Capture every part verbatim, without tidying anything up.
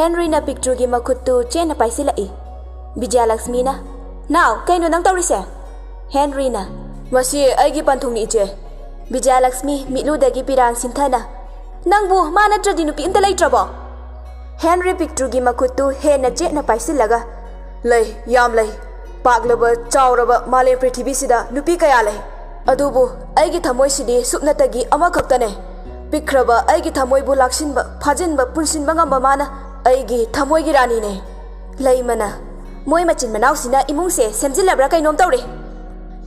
ꯍꯦꯟꯔꯤꯅ ꯄꯤꯛꯇ꯭ꯔꯨꯒꯤ ꯃꯈꯨꯠꯇꯨ ꯆꯦꯠꯅ ꯄꯥꯏꯁꯤꯜꯂꯛꯏ꯫ ꯕꯤꯖꯌꯂꯛꯁꯃꯤꯅ, "ꯅꯥꯎ, ꯀꯩꯅꯣ ꯅꯪ ꯇꯧꯔꯤꯁꯦ?" ꯍꯦꯟꯔꯤꯅ, "ꯃꯁꯤ ꯑꯩꯒꯤ ꯄꯟꯊꯨꯡꯅꯤ, ꯏꯆꯦ꯫" ꯕꯤꯖꯌꯂꯛꯁꯃꯤ ꯃꯤꯠꯂꯨꯗꯒꯤ ꯄꯤꯔꯥꯡ ꯁꯤꯟꯊꯅ, "ꯅꯪꯕꯨ ꯃꯥ ꯅꯠꯇ꯭ꯔꯗꯤ ꯅꯨꯄꯤ ꯑꯝꯇ ꯂꯩꯇ꯭ꯔꯕꯣ?" ꯍꯦꯟꯔꯤ ꯄꯤꯛꯇ꯭ꯔꯨꯒꯤ ꯃꯈꯨꯠꯇꯨ ꯍꯦꯟꯅ ꯆꯦꯠꯅ ꯄꯥꯏꯁꯤꯜꯂꯒ, "ꯂꯩ, ꯌꯥꯝ ꯂꯩ꯫ ꯄꯥꯛꯂꯕ, ꯆꯥꯎꯔꯕ ꯃꯥꯂꯦꯝ ꯄ꯭ꯔꯤꯊꯤꯕꯤꯁꯤꯗ ꯅꯨꯄꯤ ꯀꯌꯥ ꯂꯩ꯫ ꯑꯗꯨꯕꯨ ꯑꯩꯒꯤ ꯊꯃꯣꯏꯁꯤꯗꯤ ꯁꯨꯞꯅꯇꯒꯤ ꯑꯃꯈꯛꯇꯅꯦ꯫ ꯄꯤꯛꯈ꯭ꯔꯕ ꯑꯩꯒꯤ ꯊꯃꯣꯏꯕꯨ ꯂꯥꯛꯁꯤꯟꯕ, ꯐꯥꯖꯤꯟꯕ, ꯄꯨꯟꯁꯤꯟꯕ ꯉꯝꯕ ꯃꯥꯅ ꯑꯩꯒꯤ ꯊꯃꯣꯏꯒꯤ ꯔꯥꯅꯤꯅꯦ꯫" ꯂꯩꯃꯅ, "ꯃꯣꯏ ꯃꯆꯤꯟ ꯃꯅꯥꯎꯁꯤꯅ ꯏꯃꯨꯡꯁꯦ ꯁꯦꯝꯖꯤꯜꯂꯕ꯭ꯔꯥ ꯀꯩꯅꯣꯝ ꯇꯧꯔꯦ꯫"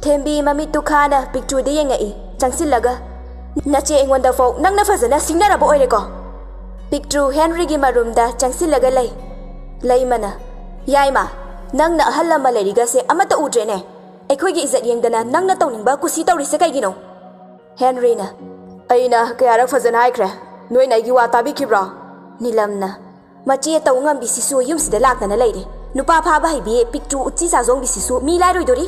ꯊꯦꯝꯕꯤ ꯃꯃꯤꯠꯇꯨ ꯈꯥꯅ ꯄꯤꯛꯇ꯭ꯔꯨꯗ ꯌꯦꯡꯉꯛꯏ, ꯆꯪꯁꯤꯜꯂꯒ, "ꯅꯆꯦ ꯑꯩꯉꯣꯟꯗ ꯐꯥꯎ ꯅꯪꯅ ꯐꯖꯅ ꯁꯤꯡꯅꯔꯕ ꯑꯣꯏꯔꯦꯀꯣ?" ꯄꯤꯛꯇ꯭ꯔꯨ ꯍꯦꯟꯔꯤꯒꯤ ꯃꯔꯨꯝꯗ ꯆꯪꯁꯤꯜꯂꯒ ꯂꯩ꯫ ꯂꯩꯃꯅ, "ꯌꯥꯏꯃ, ꯅꯪꯅ ꯑꯍꯜ ꯂꯃꯟ ꯂꯩꯔꯤꯒꯁꯦ ꯑꯃꯠꯇ ꯎꯗ꯭ꯔꯦꯅꯦ꯫ ꯑꯩꯈꯣꯏꯒꯤ ꯏꯖꯠ ꯌꯦꯡꯗꯅ ꯅꯪꯅ ꯇꯧꯅꯤꯡꯕ ꯀꯨꯁꯤ ꯇꯧꯔꯤꯁꯦ ꯀꯩꯒꯤꯅꯣ?" ꯍꯦꯟꯔꯤꯅ, "ꯑꯩꯅ ꯀꯌꯥꯔꯛ ꯐꯖꯅ ꯍꯥꯏꯈ꯭ꯔꯦ, ꯅꯣꯏꯅ ꯑꯩꯒꯤ ꯋꯥ ꯇꯥꯕꯤꯈꯤꯕ꯭ꯔꯣ?" ꯅꯤꯂꯝꯅ, "ꯃꯆꯦ ꯇꯧ ꯉꯝꯕꯤꯁꯤꯁꯨ ꯌꯨꯝꯁꯤꯗ ꯂꯥꯛꯇꯅ ꯂꯩꯔꯦ꯫ ꯅꯨꯄꯥ ꯐꯥꯕ ꯍꯩꯕꯤ ꯄꯤꯛꯇ꯭ꯔꯨ ꯎꯆꯤ ꯆꯥꯖꯣꯡꯕꯤꯁꯤꯁꯨ ꯃꯤ ꯂꯥꯏꯔꯣꯏꯗꯣꯔꯤ꯫"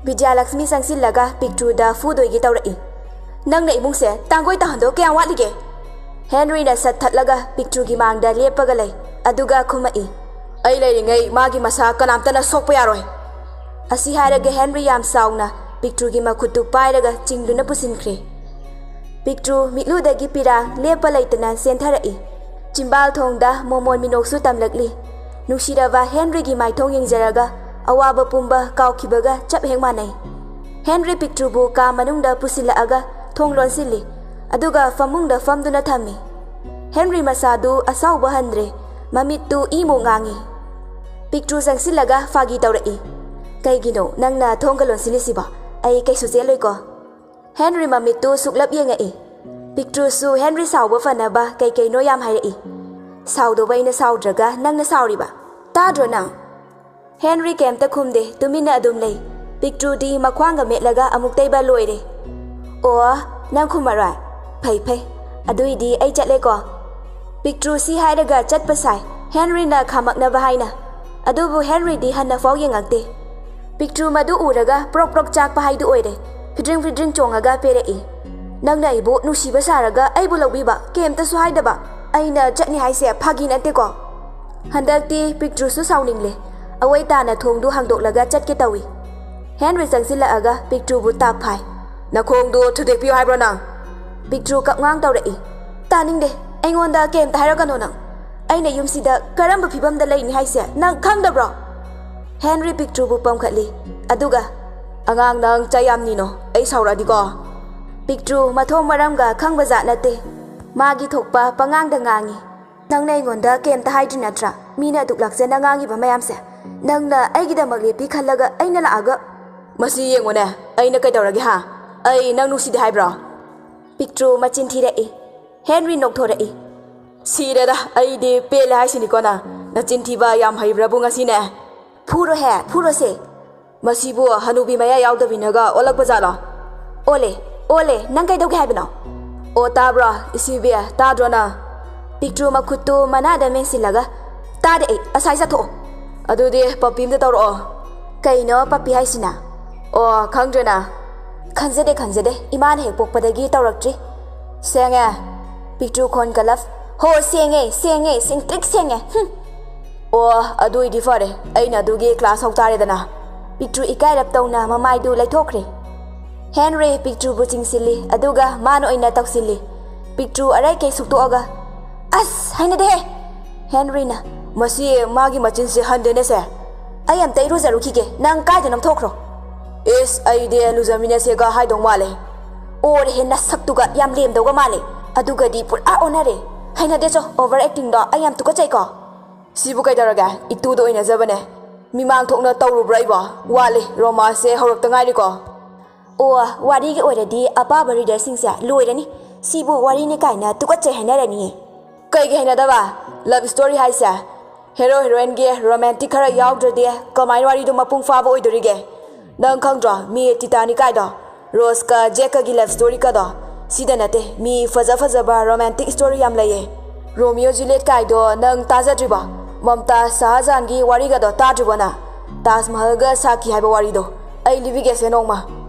ꯕꯤꯗ꯭ꯌꯥꯂꯛꯁꯃꯤ ꯆꯪꯁꯤꯜꯂꯒ ꯄꯤꯛꯇ꯭ꯔꯨꯗ ꯐꯨꯗꯣꯏꯒꯦ ꯇꯧꯔꯛꯏ꯫ "ꯅꯪꯅ ꯏꯃꯨꯡꯁꯦ ꯇꯥꯡꯒꯣꯏ ꯇꯥꯍꯟꯗꯧ ꯀꯌꯥꯝ ꯋꯥꯠꯂꯤꯒꯦ?" ꯍꯦꯟꯔꯤꯅ ꯁꯠ ꯊꯠꯂꯒ ꯄꯤꯛꯇ꯭ꯔꯨꯒꯤ ꯃꯥꯡꯗ ꯂꯦꯞꯄꯒ ꯂꯩ, ꯑꯗꯨꯒ ꯈꯨꯝꯃꯛꯏ, "ꯑꯩ ꯂꯩꯔꯤꯉꯩ ꯃꯥꯒꯤ ꯃꯁꯥ ꯀꯅꯥꯝꯇꯅ ꯁꯣꯛꯄ ꯌꯥꯔꯣꯏ꯫" ꯑꯁꯤ ꯍꯥꯏꯔꯒ ꯍꯦꯟꯔꯤ ꯌꯥꯝ ꯁꯥꯎꯅ ꯄꯤꯛꯇ꯭ꯔꯨꯒꯤ ꯃꯈꯨꯠꯇꯨ ꯄꯥꯏꯔꯒ ꯆꯤꯡꯗꯨꯅ ꯄꯨꯁꯤꯟꯈ꯭ꯔꯦ꯫ ꯄꯤꯛꯇ꯭ꯔꯨ ꯃꯤꯠꯂꯨꯗꯒꯤ ꯄꯤꯔꯥꯡ ꯂꯦꯞꯄ ꯂꯩꯇꯅ ꯆꯦꯟꯊꯔꯛꯏ꯫ ꯆꯤꯝꯕꯥꯜ ꯊꯣꯡꯗ ꯃꯣꯃꯣꯟ ꯃꯤꯅꯣꯛꯁꯨ ꯇꯝꯂꯛꯂꯤ꯫ ꯅꯨꯡꯁꯤꯔꯕ ꯍꯦꯟꯔꯤꯒꯤ ꯃꯥꯏꯊꯣꯡ ꯌꯦꯡꯖꯔꯒ ꯑꯋꯥꯕ ꯄꯨꯝꯕ ꯀꯥꯎꯈꯤꯕꯒ ꯆꯞ ꯍꯦꯛ ꯃꯥꯟꯅꯩ꯫ ꯍꯦꯟꯔꯤ ꯄꯤꯛꯇ꯭ꯔꯨꯕꯨ ꯀꯥ ꯃꯅꯨꯡꯗ ꯄꯨꯁꯤꯜꯂꯛꯑꯒ ꯊꯣꯡ ꯂꯣꯟꯁꯤꯜꯂꯤ, ꯑꯗꯨꯒ ꯐꯃꯨꯡꯗ ꯐꯝꯗꯨꯅ ꯊꯝꯃꯤ꯫ ꯍꯦꯟꯔꯤ ꯃꯁꯥꯗꯨ ꯑꯁꯥꯎꯕ ꯍꯟꯗ꯭ꯔꯦ, ꯃꯃꯤꯠꯇꯨ ꯏꯃꯨꯛ ꯉꯥꯡꯉꯤ꯫ ꯄꯤꯛꯇ꯭ꯔꯨ ꯆꯪꯁꯤꯜꯂꯒ ꯐꯥꯒꯤ ꯇꯧꯔꯛꯏ, "ꯀꯩꯒꯤꯅꯣ ꯅꯪꯅ ꯊꯣꯡꯒ ꯂꯣꯟꯁꯤꯜꯂꯤꯁꯤꯕꯣ? ꯑꯩ ꯀꯩꯁꯨ ꯆꯦꯜꯂꯣꯏꯀꯣ꯫" ꯍꯦꯟꯔꯤ ꯃꯃꯤꯠꯇꯨ ꯁꯨꯛꯂꯞ ꯌꯦꯡꯉꯛꯏ꯫ ꯄꯤꯛꯇ꯭ꯔꯨꯁꯨ ꯍꯦꯟꯔꯤ ꯁꯥꯎꯕ ꯐꯅꯕ ꯀꯩ ꯀꯩꯅꯣ ꯌꯥꯝ ꯍꯥꯏꯔꯛꯏ꯫ "ꯁꯥꯎꯗꯧꯕ ꯑꯩꯅ ꯁꯥꯎꯗ꯭ꯔꯒ ꯅꯪꯅ ꯁꯥꯎꯔꯤꯕ? ꯇꯥꯗ꯭ꯔꯣ ꯅꯪ?" ꯍꯦꯟꯔꯤ ꯀꯩꯝꯇ ꯈꯨꯝꯗꯦ, ꯇꯨꯃꯤꯟꯅ ꯑꯗꯨꯝ ꯂꯩ꯫ ꯄꯤꯛꯇ꯭ꯔꯨꯗꯤ ꯃꯈ꯭ꯋꯥꯡꯒ ꯃꯦꯠꯂꯒ ꯑꯃꯨꯛ ꯇꯩꯕ ꯂꯣꯏꯔꯦ꯫ "ꯑꯣ, ꯅꯪ ꯈꯨꯝꯃꯔꯣꯏ? ꯐꯩ, ꯐꯩ꯫ ꯑꯗꯨꯏꯗꯤ ꯑꯩ ꯆꯠꯂꯦꯀꯣ꯫" ꯄꯤꯛꯇ꯭ꯔꯨ ꯁꯤ ꯍꯥꯏꯔꯒ ꯆꯠꯄ ꯁꯥꯏ, ꯍꯦꯟꯔꯤꯅ ꯈꯥꯝꯃꯛꯅꯕ ꯍꯥꯏꯅ꯫ ꯑꯗꯨꯕꯨ ꯍꯦꯟꯔꯤꯗꯤ ꯍꯟꯅ ꯐꯥꯎ ꯌꯦꯡꯉꯛꯇꯦ꯫ ꯄꯤꯛꯇ꯭ꯔꯨ ꯃꯗꯨ ꯎꯔꯒ ꯄ꯭ꯔꯣꯛ ꯄ꯭ꯔꯣꯛ ꯆꯥꯛꯄ ꯍꯥꯏꯗꯨ ꯑꯣꯏꯔꯦ꯫ ꯐꯤꯗ꯭ꯔꯤꯡ ꯐꯤꯗ꯭ꯔꯤꯡ ꯆꯣꯡꯉꯒ ꯄꯦꯔꯛꯏ꯫ "ꯅꯪꯅ ꯑꯩꯕꯨ ꯅꯨꯡꯁꯤꯕ ꯁꯥꯔꯒ ꯑꯩꯕꯨ ꯂꯧꯕꯤꯕ, ꯀꯩꯝꯇꯁꯨ ꯍꯥꯏꯗꯕ꯫ ꯑꯩꯅ ꯆꯠꯅꯤ ꯍꯥꯏꯁꯦ ꯐꯥꯒꯤ ꯅꯠꯇꯦꯀꯣ꯫ ꯍꯟꯗꯛꯇꯤ ꯄꯤꯛꯇ꯭ꯔꯨꯁꯨ ꯁꯥꯎꯅꯤꯡꯂꯦ꯫ ꯑꯋꯣꯏ ꯇꯥꯅ ꯊꯣꯡꯗꯨ ꯍꯥꯡꯗꯣꯛꯂꯒ ꯆꯠꯀꯦ ꯇꯧꯏ꯫ ꯍꯦꯟꯔꯤ ꯆꯪꯁꯤꯜꯂꯛꯑꯒ ꯄꯤꯛꯇ꯭ꯔꯨꯕꯨ ꯇꯥꯛ ꯐꯥꯏ꯫ "ꯅꯈꯣꯡꯗꯨ ꯊꯨꯗꯦꯛꯄꯤꯌꯨ ꯍꯥꯏꯕ꯭ꯔꯣ ꯅꯪ?" ꯄꯤꯛꯇ꯭ꯔꯨ ꯀꯞꯉꯥꯡ ꯇꯧꯔꯛꯏ꯫ "ꯇꯥꯅꯤꯡꯗꯦ꯫ ꯑꯩꯉꯣꯟꯗ ꯀꯩꯝꯇ ꯍꯥꯏꯔꯛꯀꯅꯣ ꯅꯪ꯫ ꯑꯩꯅ ꯌꯨꯝꯁꯤꯗ ꯀꯔꯝꯕ ꯐꯤꯕꯝꯗ ꯂꯩꯅꯤ ꯍꯥꯏꯁꯦ ꯅꯪ ꯈꯪꯗꯕ꯭ꯔꯣ?" ꯍꯦꯟꯔꯤ ꯄꯤꯛꯇ꯭ꯔꯨꯕꯨ ꯄꯝꯈꯠꯂꯤ꯫ ꯑꯗꯨꯒ, "ꯑꯉꯥꯡ ꯅꯪ ꯆꯩ ꯌꯥꯝ ꯅꯤꯅꯣ꯫ ꯑꯩ ꯁꯥꯎꯔꯛꯑꯗꯤꯀꯣ?" ꯄꯤꯛꯇ꯭ꯔꯨ ꯃꯊꯣꯡ ꯃꯔꯝꯒ ꯈꯪꯕ ꯖꯥꯠ ꯅꯠꯇꯦ꯫ ꯃꯥꯒꯤ ꯊꯣꯛꯄ ꯄꯉꯥꯡꯗ ꯉꯥꯡꯉꯤ꯫ "ꯅꯪꯅ ꯑꯩꯉꯣꯟꯗ ꯀꯩꯝꯇ ꯍꯥꯏꯗ꯭ꯔꯤ ꯅꯠꯇ꯭ꯔꯥ? ꯃꯤꯅ ꯑꯗꯨꯛ ꯂꯥꯛꯆꯅ ꯉꯥꯡꯉꯤꯕ ꯃꯌꯥꯝꯁꯦ꯫ ꯅꯪꯅ ꯑꯩꯒꯤꯗꯃꯛ ꯂꯦꯞꯄꯤ ꯈꯜꯂꯒ ꯑꯩꯅ ꯂꯥꯛꯑꯒ" "ꯃꯁꯤ ꯌꯦꯡꯉꯨꯅꯦ, ꯑꯩꯅ ꯀꯩꯗꯧꯔꯒꯦ ꯍꯥ? ꯑꯩ ꯅꯪ ꯅꯨꯡꯁꯤꯗꯦ ꯍꯥꯏꯕ꯭ꯔꯣ?" ꯄꯤꯛꯇ꯭ꯔꯨ ꯃꯆꯤꯟ ꯊꯤꯔꯛꯏ꯫ ꯍꯦꯟꯔꯤ ꯅꯣꯛꯊꯣꯔꯛꯏ꯫ "ꯁꯤꯔꯦꯗ, ꯑꯩꯗꯤ ꯄꯦꯜꯂꯦ ꯍꯥꯏꯁꯤꯅꯤꯀꯣ ꯅꯪ꯫ ꯅꯆꯤꯟ ꯊꯤꯕ ꯌꯥꯝ ꯍꯩꯕ꯭ꯔꯕꯨ ꯉꯁꯤꯅꯦ?" "ꯐꯨꯔꯣꯍꯦ, ꯐꯨꯔꯣꯁꯦ꯫ ꯃꯁꯤꯕꯨ ꯍꯅꯨꯕꯤ ꯃꯌꯥ ꯌꯥꯎꯗꯕꯤꯅꯒ ꯑꯣꯜꯂꯛꯄ ꯖꯥꯠꯂꯣ?" "ꯑꯣꯜꯂꯦ, ꯑꯣꯜꯂꯦ, ꯅꯪ ꯀꯩꯗꯧꯒꯦ ꯍꯥꯏꯕꯅꯣ?" "ꯑꯣ, ꯇꯥꯕ꯭ꯔꯣ, ꯏꯁꯤꯕꯤ, ꯇꯥꯗ꯭ꯔꯣ ꯅꯪ?" ꯄꯤꯛꯇ꯭ꯔꯨ ꯃꯈꯨꯠꯇꯨ ꯃꯅꯥꯗ ꯃꯦꯟꯁꯤꯜꯂꯒ, "ꯇꯥꯗꯦ ꯑꯩ, ꯑꯁꯥꯏ ꯆꯠꯊꯣꯛꯑꯣ꯫" "ꯑꯗꯨꯗꯤ ꯄꯞꯄꯤ ꯑꯝꯇ ꯇꯧꯔꯛꯑꯣ꯫" "ꯀꯩꯅꯣ ꯄꯞꯄꯤ ꯍꯥꯏꯁꯤꯅ?" "ꯑꯣ, ꯈꯪꯗ꯭ꯔꯦꯅ?" "ꯈꯪꯖꯗꯦ, ꯈꯪꯖꯗꯦ, ꯏꯃꯥꯅ ꯍꯦꯛ ꯄꯣꯛꯄꯗꯒꯤ ꯇꯧꯔꯛꯇ꯭ꯔꯤ꯫" "ꯁꯦꯡꯉꯦ?" ꯄꯤꯛꯇ꯭ꯔꯨ ꯈꯣꯟ ꯀꯜꯂꯞ꯫ "ꯍꯣ, ꯁꯦꯡꯉꯦ, ꯁꯦꯡꯉꯦ, ꯁꯦꯡꯇ꯭ꯔꯤꯛ ꯁꯦꯡꯉꯦ, ꯍꯨꯝ!" "ꯑꯣ, ꯑꯗꯨ ꯑꯣꯏꯗꯤ ꯐꯔꯦ, ꯑꯩꯅ ꯑꯗꯨꯒꯤ ꯀ꯭ꯂꯥꯁ ꯍꯧ ꯇꯥꯔꯦꯗꯅ꯫" ꯄꯤꯛꯇ꯭ꯔꯨ ꯏꯀꯥꯏꯔꯞ ꯇꯧꯅ ꯃꯃꯥꯏꯗꯨ ꯂꯩꯊꯣꯛꯈ꯭ꯔꯦ꯫ ꯍꯦꯟꯔꯤ ꯄꯤꯛꯇ꯭ꯔꯨꯕꯨ ꯆꯤꯡꯁꯤꯜꯂꯤ, ꯑꯗꯨꯒ ꯃꯥꯅ ꯑꯣꯏꯅ ꯇꯧꯁꯤꯜꯂꯤ꯫ ꯄꯤꯛꯇ꯭ꯔꯨ ꯑꯔꯩꯀꯩ ꯁꯨꯛꯇꯣꯛꯑꯒ, "ꯑꯁ, ꯍꯩꯅꯗꯦꯍꯦ!" ꯍꯦꯟꯔꯤꯅ, "ꯃꯁꯤ ꯃꯥꯒꯤ ꯃꯆꯤꯟꯁꯦ ꯍꯟꯗꯦꯅꯦꯁꯦ꯫ ꯑꯩ ꯑꯝꯇ ꯏꯔꯨꯖꯔꯨꯈꯤꯒꯦ, ꯅꯪ ꯀꯥꯏꯗꯅꯣꯝ ꯊꯣꯛꯈ꯭ꯔꯣ꯫" "ꯏꯁ, ꯑꯩꯗꯤ ꯂꯨꯖꯃꯤꯟꯅꯁꯦꯒ ꯍꯥꯏꯗꯧ ꯃꯥꯜꯂꯦ꯫" "ꯑꯣꯔꯦꯍꯦ, ꯅꯁꯛꯇꯨꯒ ꯌꯥꯝ ꯂꯦꯝꯗꯧꯒ ꯃꯥꯜꯂꯦ꯫ ꯑꯗꯨꯒꯗꯤ ꯄꯨꯔꯥ ꯑꯣꯟꯅꯔꯦ꯫ ꯍꯩꯅꯗꯦ ꯆꯣ, ꯑꯣꯚꯔ ꯑꯦꯛꯇꯤꯡꯗꯣ ꯑꯩ ꯌꯥꯝ ꯇꯨꯀꯠꯆꯩꯀꯣ꯫" "ꯁꯤꯕꯨ ꯀꯩꯗꯧꯔꯒꯦ? ꯏꯇꯨꯗ ꯑꯣꯏꯅꯖꯕꯅꯦ꯫ ꯃꯤꯃꯥꯡ ꯊꯣꯛꯅ ꯇꯧꯔꯨꯕ꯭ꯔꯥ ꯑꯩꯕꯣ? ꯋꯥꯠꯂꯤ, ꯔꯣꯃꯥꯟꯁꯁꯦ ꯍꯧꯔꯛꯇ ꯉꯥꯏꯔꯤꯀꯣ꯫" "ꯑꯣ, ꯋꯥꯔꯤꯒꯤ ꯑꯣꯏꯔꯗꯤ ꯑꯄꯥꯕ ꯔꯤꯗꯔꯁꯤꯡꯁꯦ ꯂꯣꯏꯔꯅꯤ꯫ ꯁꯤꯕꯨ ꯋꯥꯔꯤꯅꯤ ꯀꯥꯏꯅ ꯇꯨꯀꯠꯆꯩ ꯍꯥꯏꯅꯔꯅꯤꯌꯦ꯫" "ꯀꯩꯒꯤ ꯍꯩꯅꯗꯕ? ꯂꯚ ꯁ꯭ꯇꯣꯔꯤ ꯍꯥꯏꯁꯦ ꯍꯦꯔꯣ ꯍꯦꯔꯣꯏꯟꯒꯤ ꯔꯣꯃꯥꯟꯇꯤꯛ ꯈꯔ ꯌꯥꯎꯗ꯭ꯔꯗꯤ ꯀꯃꯥꯏꯅ ꯋꯥꯔꯤꯗꯣ ꯃꯄꯨꯡ ꯐꯥꯕ ꯑꯣꯏꯗꯣꯔꯤꯒꯦ? ꯅꯪ ꯈꯪꯗ꯭ꯔꯣ, ꯃꯤ ꯇꯤꯇꯥꯅꯤꯛ ꯀꯥꯏꯗꯣ? ꯔꯣꯁꯀ ꯖꯦꯛꯀꯒꯤ ꯂꯚ ꯁ꯭ꯇꯣꯔꯤꯒꯗꯣ꯫ ꯁꯤꯗ ꯅꯠꯇꯦ, ꯃꯤ ꯐꯖ ꯐꯖꯕ ꯔꯣꯃꯥꯟꯇꯤꯛ ꯁ꯭ꯇꯣꯔꯤ ꯌꯥꯝ ꯂꯩꯌꯦ꯫ ꯔꯣꯃꯤꯌꯣ ꯖꯨꯂꯤꯌꯦꯠ ꯀꯥꯏꯗꯣ ꯅꯪ ꯇꯥꯖꯗ꯭ꯔꯤꯕꯣ? ꯃꯝꯇꯥꯖ ꯁꯍꯥꯖꯥꯟꯒꯤ ꯋꯥꯔꯤꯒꯗꯣ ꯇꯥꯗ꯭ꯔꯤꯕꯣ ꯅꯪ? ꯇꯥꯖ ꯃꯍꯜꯒ ꯁꯥꯀꯤ ꯍꯥꯏꯕ ꯋꯥꯔꯤꯗꯣ꯫ ꯑꯩ ꯂꯤꯕꯤꯒꯦꯁꯦ ꯅꯣꯡꯃ꯫"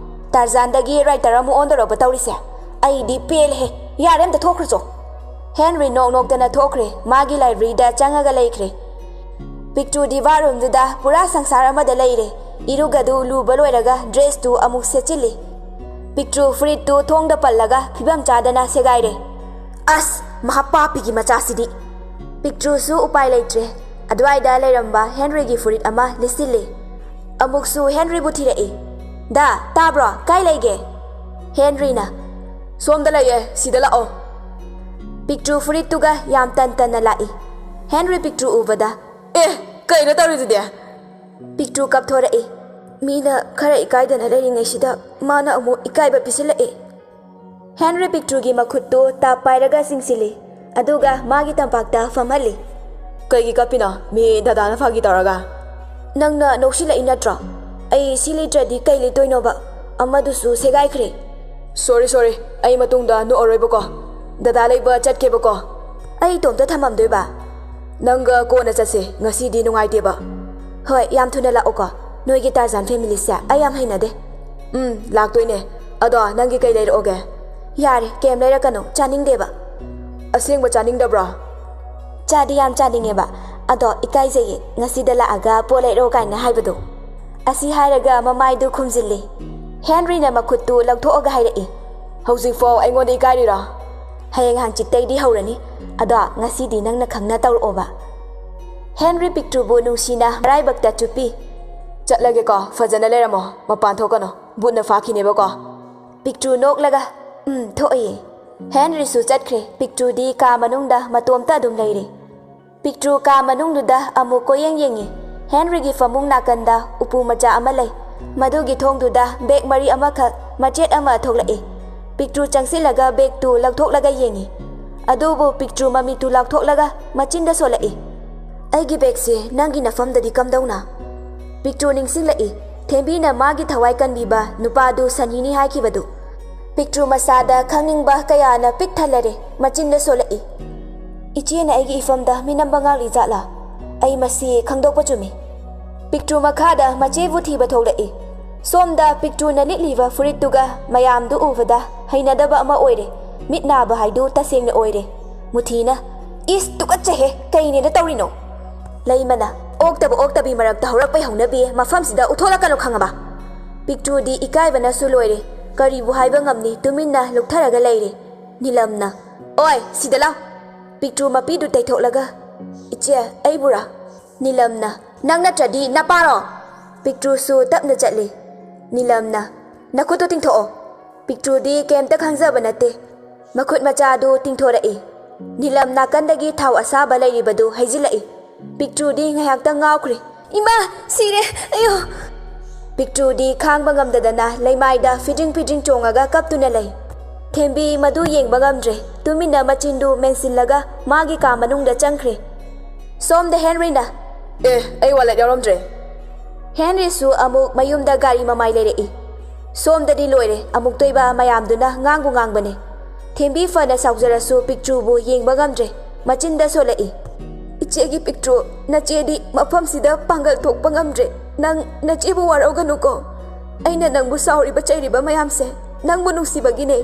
"ꯇꯥꯔꯖꯥꯟꯗꯒꯤ ꯔꯥꯏꯇꯔ ꯑꯃ ꯑꯣꯟꯗꯣꯔꯕ ꯇꯧꯔꯤꯁꯦ꯫ ꯑꯩꯗꯤ ꯄꯦꯜꯂꯦꯍꯦ꯫ ꯌꯥꯔꯦ, ꯑꯝꯇ ꯊꯣꯛꯈ꯭ꯔꯨꯆꯣ꯫" ꯍꯦꯟꯔꯤ ꯅꯣꯛ ꯅꯣꯛꯇꯅ ꯊꯣꯛꯈ꯭ꯔꯦ꯫ ꯃꯥꯒꯤ ꯂꯥꯏꯕ꯭ꯔꯦꯔꯤꯗ ꯆꯪꯉꯒ ꯂꯩꯈ꯭ꯔꯦ꯫ ꯄꯤꯛꯇ꯭ꯔꯨꯗꯤ ꯕꯥꯠꯔꯨꯝꯗꯨꯗ ꯄꯨꯔꯥ ꯁꯪꯁꯥꯔ ꯑꯃꯗ ꯂꯩꯔꯦ꯫ ꯏꯔꯨꯒꯗꯨ ꯂꯨꯕ ꯂꯣꯏꯔꯒ ꯗ꯭ꯔꯦꯁꯇꯨ ꯑꯃꯨꯛ ꯁꯦꯠꯆꯤꯜꯂꯤ꯫ ꯄꯤꯛꯇ꯭ꯔꯨ ꯐꯨꯔꯤꯠꯇꯨ ꯊꯣꯡꯗ ꯄꯜꯂꯒ ꯐꯤꯕꯝ ꯆꯥꯗꯅ ꯁꯦꯒꯥꯏꯔꯦ꯫ "ꯑꯁ, ꯃꯍꯥ ꯄꯥꯄꯤꯒꯤ ꯃꯆꯥꯁꯤꯗꯤ!" ꯄꯤꯛꯇ꯭ꯔꯨꯁꯨ ꯎꯄꯥꯏ ꯂꯩꯇ꯭ꯔꯦ꯫ ꯑꯗꯨꯋꯥꯏꯗ ꯂꯩꯔꯝꯕ ꯍꯦꯟꯔꯤꯒꯤ ꯐꯨꯔꯤꯠ ꯑꯃ ꯂꯤꯠꯁꯤꯜꯂꯤ꯫ ꯑꯃꯨꯛꯁꯨ ꯍꯦꯟꯔꯤꯕꯨ ꯊꯤꯔꯛꯏ꯫ "ꯗꯥ, ꯇꯥꯕ꯭ꯔꯣ? ꯀꯥꯏ ꯂꯩꯒꯦ?" ꯍꯦꯟꯔꯤꯅ, "ꯁꯣꯝꯗ ꯂꯩꯌꯦ, ꯁꯤꯗ ꯂꯥꯛꯑꯣ꯫" ꯄꯤꯛꯇ꯭ꯔꯨ ꯐꯨꯔꯤꯠꯇꯨꯒ ꯌꯥꯝ ꯇꯟ ꯇꯟꯅ ꯂꯥꯛꯏ꯫ ꯍꯦꯟꯔꯤ ꯄꯤꯛꯇ꯭ꯔꯨ ꯎꯕꯗ, "ꯑꯦ, ꯀꯩꯅꯣ ꯇꯧꯔꯤꯗꯨꯗꯤ?" ꯄꯤꯛꯇ꯭ꯔꯨ ꯀꯞꯊꯣꯔꯛꯏ꯫ ꯃꯤꯅ ꯈꯔ ꯏꯀꯥꯏꯗꯅ ꯂꯩꯔꯤꯉꯩꯁꯤꯗ ꯃꯥꯅ ꯑꯃꯨꯛ ꯏꯀꯥꯏꯕ ꯄꯤꯁꯤꯜꯂꯛꯏ꯫ ꯍꯦꯟꯔꯤ ꯄꯤꯛꯇ꯭ꯔꯨꯒꯤ ꯃꯈꯨꯠꯇꯨ ꯇꯥꯞ ꯄꯥꯏꯔꯒ ꯆꯤꯡꯁꯤꯜꯂꯤ, ꯑꯗꯨꯒ ꯃꯥꯒꯤ ꯇꯝꯄꯥꯛꯇ ꯐꯝꯍꯜꯂꯤ꯫ "ꯀꯩꯒꯤ ꯀꯞꯄꯤꯅꯣ? ꯃꯤ ꯗꯗꯥꯅ ꯐꯥꯒꯤ ꯇꯧꯔꯒ꯫" "ꯅꯪꯅ ꯅꯣꯛꯁꯤꯜꯂꯛꯏ ꯅꯠꯇ꯭ꯔꯣ? ꯑꯩ ꯁꯤ ꯂꯤꯠꯇ꯭ꯔꯗꯤ ꯀꯩ ꯂꯤꯠꯇꯣꯏꯅꯣꯕ? ꯑꯃꯗꯨꯁꯨ ꯁꯦꯒꯥꯏꯈ꯭ꯔꯦ꯫" "ꯁꯣꯔꯤ, ꯁꯣꯔꯤ, ꯑꯩ ꯃꯇꯨꯡꯗ ꯅꯣꯛꯑꯔꯣꯏꯕꯀꯣ꯫ ꯗꯗꯥ ꯂꯩꯕ ꯆꯠꯀꯦꯕꯀꯣ꯫" "ꯑꯩ ꯏꯇꯣꯝꯇ ꯊꯝꯃꯝꯗꯣꯏꯕ?" "ꯅꯪꯒ ꯀꯣꯟꯅ ꯆꯠꯁꯦ, ꯉꯁꯤꯗꯤ ꯅꯨꯡꯉꯥꯏꯇꯦꯕ꯫" "ꯍꯣꯏ, ꯌꯥꯝ ꯊꯨꯅ ꯂꯥꯛꯑꯣꯀꯣ꯫ ꯅꯣꯏꯒꯤ ꯇꯥꯔꯖꯥꯟ ꯐꯦꯃꯤꯂꯤꯁꯦ ꯑꯩ ꯌꯥꯝ ꯍꯩꯅꯗꯦ꯫" "ꯎꯝ, ꯂꯥꯛꯇꯣꯏꯅꯦ꯫ ꯑꯗꯣ ꯅꯪꯒꯤ ꯀꯩ ꯂꯩꯔꯛꯑꯣꯒꯦ?" "ꯌꯥꯔꯦ, ꯀꯩꯝ ꯂꯩꯔꯛꯀꯅꯨ, ꯆꯥꯅꯤꯡꯗꯦꯕ꯫" "ꯑꯁꯦꯡꯕ ꯆꯥꯅꯤꯡꯗꯕ꯭ꯔꯣ?" "ꯆꯥꯗꯤ ꯌꯥꯝ ꯆꯥꯅꯤꯡꯉꯦꯕ, ꯑꯗꯣ ꯏꯀꯥꯏꯖꯩꯌꯦ, ꯉꯁꯤꯗ ꯂꯥꯛꯑꯒ ꯄꯣꯠ ꯂꯩꯔꯛꯑꯣ ꯀꯥꯏꯅ ꯍꯥꯏꯕꯗꯣ꯫" ꯑꯁꯤ ꯍꯥꯏꯔꯒ ꯃꯃꯥꯏꯗꯨ ꯈꯨꯝꯖꯤꯜꯂꯤ꯫ ꯍꯦꯟꯔꯤꯅ ꯃꯈꯨꯠꯇꯨ ꯂꯧꯊꯣꯛꯑꯒ ꯍꯥꯏꯔꯛꯏ꯫ "ꯍꯧꯖꯤꯛꯐꯥꯎ ꯑꯩꯉꯣꯟꯗ ꯏꯀꯥꯏꯔꯤꯔꯣ?" "ꯍꯌꯦꯡ ꯍꯥꯡꯆꯤꯠꯇꯩꯗꯤ ꯍꯧꯔꯅꯤ, ꯑꯗꯣ ꯉꯁꯤꯗꯤ ꯅꯪꯅ ꯈꯪꯅ ꯇꯧꯔꯛꯑꯣꯕ꯫" ꯍꯦꯟꯔꯤ ꯄꯤꯛꯇ꯭ꯔꯨꯕꯨ ꯅꯨꯡꯁꯤꯅ ꯃꯔꯥꯏꯕꯛꯇ ꯆꯨꯞꯄꯤ꯫ "ꯆꯠꯂꯒꯦꯀꯣ, ꯐꯖꯅ ꯂꯩꯔꯝꯃꯣ, ꯃꯄꯥꯟ ꯊꯣꯛꯀꯅꯣ, ꯕꯨꯠꯅ ꯐꯥꯈꯤꯅꯦꯕꯀꯣ꯫" ꯄꯤꯛꯇ꯭ꯔꯨ ꯅꯣꯛꯂꯒ, "ꯎꯝ, ꯊꯣꯛꯑꯦ꯫" ꯍꯦꯟꯔꯤꯁꯨ ꯆꯠꯈ꯭ꯔꯦ꯫ ꯄꯤꯛꯇ꯭ꯔꯨꯗꯤ ꯀꯥ ꯃꯅꯨꯡꯗ ꯃꯇꯣꯝꯇ ꯑꯗꯨꯝ ꯂꯩꯔꯦ꯫ ꯄꯤꯛꯇ꯭ꯔꯨ ꯀꯥ ꯃꯅꯨꯡꯗꯨꯗ ꯑꯃꯨꯛ ꯀꯣꯏꯌꯦꯡ ꯌꯦꯡꯉꯤ꯫ ꯍꯦꯟꯔꯤꯒꯤ ꯐꯃꯨꯡ ꯅꯥꯀꯟꯗ ꯎꯄꯨ ꯃꯆꯥ ꯑꯃ ꯂꯩ꯫ ꯃꯗꯨꯒꯤ ꯊꯣꯡꯗꯨꯗ ꯕꯦꯒ ꯃꯔꯤ ꯑꯃꯈꯛ ꯃꯆꯦꯠ ꯑꯃ ꯊꯣꯛꯂꯛꯏ꯫ ꯄꯤꯛꯇ꯭ꯔꯨ ꯆꯪꯁꯤꯜꯂꯒ ꯕꯦꯒꯇꯨ ꯂꯧꯊꯣꯛꯂꯒ ꯌꯦꯡꯉꯤ꯫ ꯑꯗꯨꯕꯨ ꯄꯤꯛꯇ꯭ꯔꯨ ꯃꯃꯤꯠꯇꯨ ꯂꯥꯎꯊꯣꯛꯂꯒ ꯃꯆꯤꯟꯗ ꯁꯣꯜꯂꯛꯏ꯫ "ꯑꯩꯒꯤ ꯕꯦꯒꯁꯦ ꯅꯪꯒꯤ ꯅꯐꯝꯗꯗꯤ ꯀꯝꯗꯧꯅ?" ꯄꯤꯛꯇ꯭ꯔꯨ ꯅꯤꯡꯁꯤꯡꯂꯛꯏ꯫ ꯊꯦꯝꯕꯤꯅ ꯃꯥꯒꯤ ꯊꯋꯥꯏ ꯀꯟꯕꯤꯕ ꯅꯨꯄꯥꯗꯨ ꯁꯅꯤꯅꯤ ꯍꯥꯏꯈꯤꯕꯗꯨ꯫ ꯄꯤꯛꯇ꯭ꯔꯨ ꯃꯁꯥꯗ ꯈꯪꯅꯤꯡꯕ ꯀꯌꯥꯅ ꯄꯤꯛ ꯊꯜꯂꯔꯦ꯫ ꯃꯆꯤꯟꯗ ꯁꯣꯜꯂꯛꯏ꯫ "ꯏꯆꯦꯅ ꯑꯩꯒꯤ ꯏꯐꯝꯗ ꯃꯤꯅꯝꯕ ꯉꯥꯛꯂꯤ ꯖꯥꯠꯂꯥ? ꯑꯩ ꯃꯁꯤ ꯈꯪꯗꯣꯛꯄ ꯆꯨꯝꯃꯤ꯫" ꯄꯤꯛꯇ꯭ꯔꯨ ꯃꯈꯥꯗ ꯃꯆꯦꯕꯨ ꯊꯤꯕ ꯊꯣꯛꯂꯛꯏ꯫ ꯁꯣꯝꯗ ꯄꯤꯛꯇ꯭ꯔꯨꯅ ꯂꯤꯠꯂꯤꯕ ꯐꯨꯔꯤꯠꯇꯨꯒ ꯃꯌꯥꯝꯗꯨ ꯎꯕꯗ ꯍꯩꯅꯗꯕ ꯑꯃ ꯑꯣꯏꯔꯦ꯫ ꯃꯤꯠ ꯅꯥꯕ ꯍꯥꯏꯗꯨ ꯇꯁꯦꯡꯅ ꯑꯣꯏꯔꯦ꯫ ꯃꯨꯊꯤꯅ, "ꯏꯁ, ꯇꯨꯀꯠꯆꯩꯍꯦ, ꯀꯩꯅꯦꯅ ꯇꯧꯔꯤꯅꯣ?" ꯂꯩꯃꯅ, "ꯑꯣꯛꯇꯕ ꯑꯣꯛꯇꯕꯤ ꯃꯔꯛꯇ ꯍꯧꯔꯛꯄꯩ ꯍꯧꯅꯕꯤ ꯃꯐꯝꯁꯤꯗ ꯎꯠꯊꯣꯛꯂꯛꯀꯅꯨ, ꯈꯪꯉꯕ?" ꯄꯤꯛꯇ꯭ꯔꯨꯗꯤ ꯏꯀꯥꯏꯕꯅꯁꯨ ꯂꯣꯏꯔꯦ꯫ ꯀꯔꯤꯕꯨ ꯍꯥꯏꯕ ꯉꯝꯅꯤ, ꯇꯨꯃꯤꯟꯅ ꯂꯨꯞꯊꯔꯒ ꯂꯩꯔꯦ꯫ ꯅꯤꯂꯝꯅ, "ꯑꯣꯏ, ꯁꯤꯗ ꯂꯥꯎ!" ꯄꯤꯛꯇ꯭ꯔꯨ ꯃꯄꯤꯗꯨ ꯇꯩꯊꯣꯛꯂꯒ, "ꯏꯆꯦ, ꯑꯩꯕꯨꯔꯥ?" ꯅꯤꯂꯝꯅ, "ꯅꯪ ꯅꯠꯇ꯭ꯔꯗꯤ ꯅꯄꯥꯔꯣ?" ꯄꯤꯛꯇ꯭ꯔꯨꯁꯨ ꯇꯞꯅ ꯆꯠꯂꯤ꯫ ꯅꯤꯂꯝꯅ, "ꯅꯈꯨꯠꯇꯨ ꯇꯤꯡꯊꯣꯛꯑꯣ꯫" ꯄꯤꯛꯇ꯭ꯔꯨꯗꯤ ꯀꯩꯝꯇ ꯈꯪꯖꯕ ꯅꯠꯇꯦ꯫ ꯃꯈꯨꯠ ꯃꯆꯥꯗꯨ ꯇꯤꯡꯊꯣꯔꯛꯏ꯫ ꯅꯤꯂꯝ ꯅꯥꯀꯟꯗꯒꯤ ꯊꯥꯎ ꯑꯁꯥꯕ ꯂꯩꯔꯤꯕꯗꯨ ꯍꯩꯖꯤꯜꯂꯛꯏ꯫ ꯄꯤꯛꯇ꯭ꯔꯨꯗꯤ ꯉꯥꯏꯍꯥꯛꯇꯪ ꯉꯥꯎꯈ꯭ꯔꯦ꯫ "ꯏꯃꯥ, ꯁꯤꯔꯦ! ꯑꯌꯣ!" ꯄꯤꯛꯇ꯭ꯔꯨꯗꯤ ꯈꯥꯡꯕ ꯉꯝꯗꯗꯅ ꯂꯩꯃꯥꯏꯗ ꯐꯤꯗ꯭ꯔꯤꯡ ꯐꯤꯗ꯭ꯔꯤꯡ ꯆꯣꯡꯉꯒ ꯀꯞꯇꯨꯅ ꯂꯩ꯫ ꯊꯦꯝꯕꯤ ꯃꯗꯨ ꯌꯦꯡꯕ ꯉꯝꯗ꯭ꯔꯦ, ꯇꯨꯃꯤꯟꯅ ꯃꯆꯤꯟꯗꯨ ꯃꯦꯟꯁꯤꯜꯂꯒ ꯃꯥꯒꯤ ꯀꯥ ꯃꯅꯨꯡꯗ ꯆꯪꯈ꯭ꯔꯦ꯫ ꯁꯣꯝꯗ ꯍꯦꯟꯔꯤꯅ, "ꯑꯦ, ꯑꯩ ꯋꯥꯂꯦꯠ ꯌꯥꯎꯔꯝꯗ꯭ꯔꯦ꯫" ꯍꯦꯟꯔꯤꯁꯨ ꯑꯃꯨꯛ ꯃꯌꯨꯝꯗ ꯒꯥꯔꯤ ꯃꯃꯥꯏ ꯂꯩꯔꯛꯏ꯫ ꯁꯣꯝꯗꯗꯤ ꯂꯣꯏꯔꯦ, ꯑꯃꯨꯛꯇꯣꯏꯕ ꯃꯌꯥꯝꯗꯨꯅ ꯉꯥꯡꯕꯨ ꯉꯥꯡꯕꯅꯦ꯫ ꯊꯦꯝꯕꯤ ꯐꯅ ꯁꯥꯎꯖꯔꯁꯨ ꯄꯤꯛꯇ꯭ꯔꯨꯕꯨ ꯌꯦꯡꯕ ꯉꯝꯗ꯭ꯔꯦ, ꯃꯆꯤꯟꯗ ꯁꯣꯜꯂꯛꯏ꯫ "ꯏꯆꯦꯒꯤ ꯄꯤꯛꯇ꯭ꯔꯨ, ꯅꯆꯦꯗꯤ ꯃꯐꯝꯁꯤꯗ ꯄꯥꯡꯒꯜ ꯊꯣꯛꯄ ꯉꯝꯗ꯭ꯔꯦ꯫ ꯅꯪ ꯅꯆꯦꯕꯨ ꯋꯥꯔꯧꯒꯅꯨꯀꯣ꯫ ꯑꯩꯅ ꯅꯪꯕꯨ ꯁꯥꯎꯔꯤꯕ ꯆꯩꯔꯤꯕ ꯃꯌꯥꯝꯁꯦ ꯅꯪꯕꯨ ꯅꯨꯡꯁꯤꯕꯒꯤꯅꯦ꯫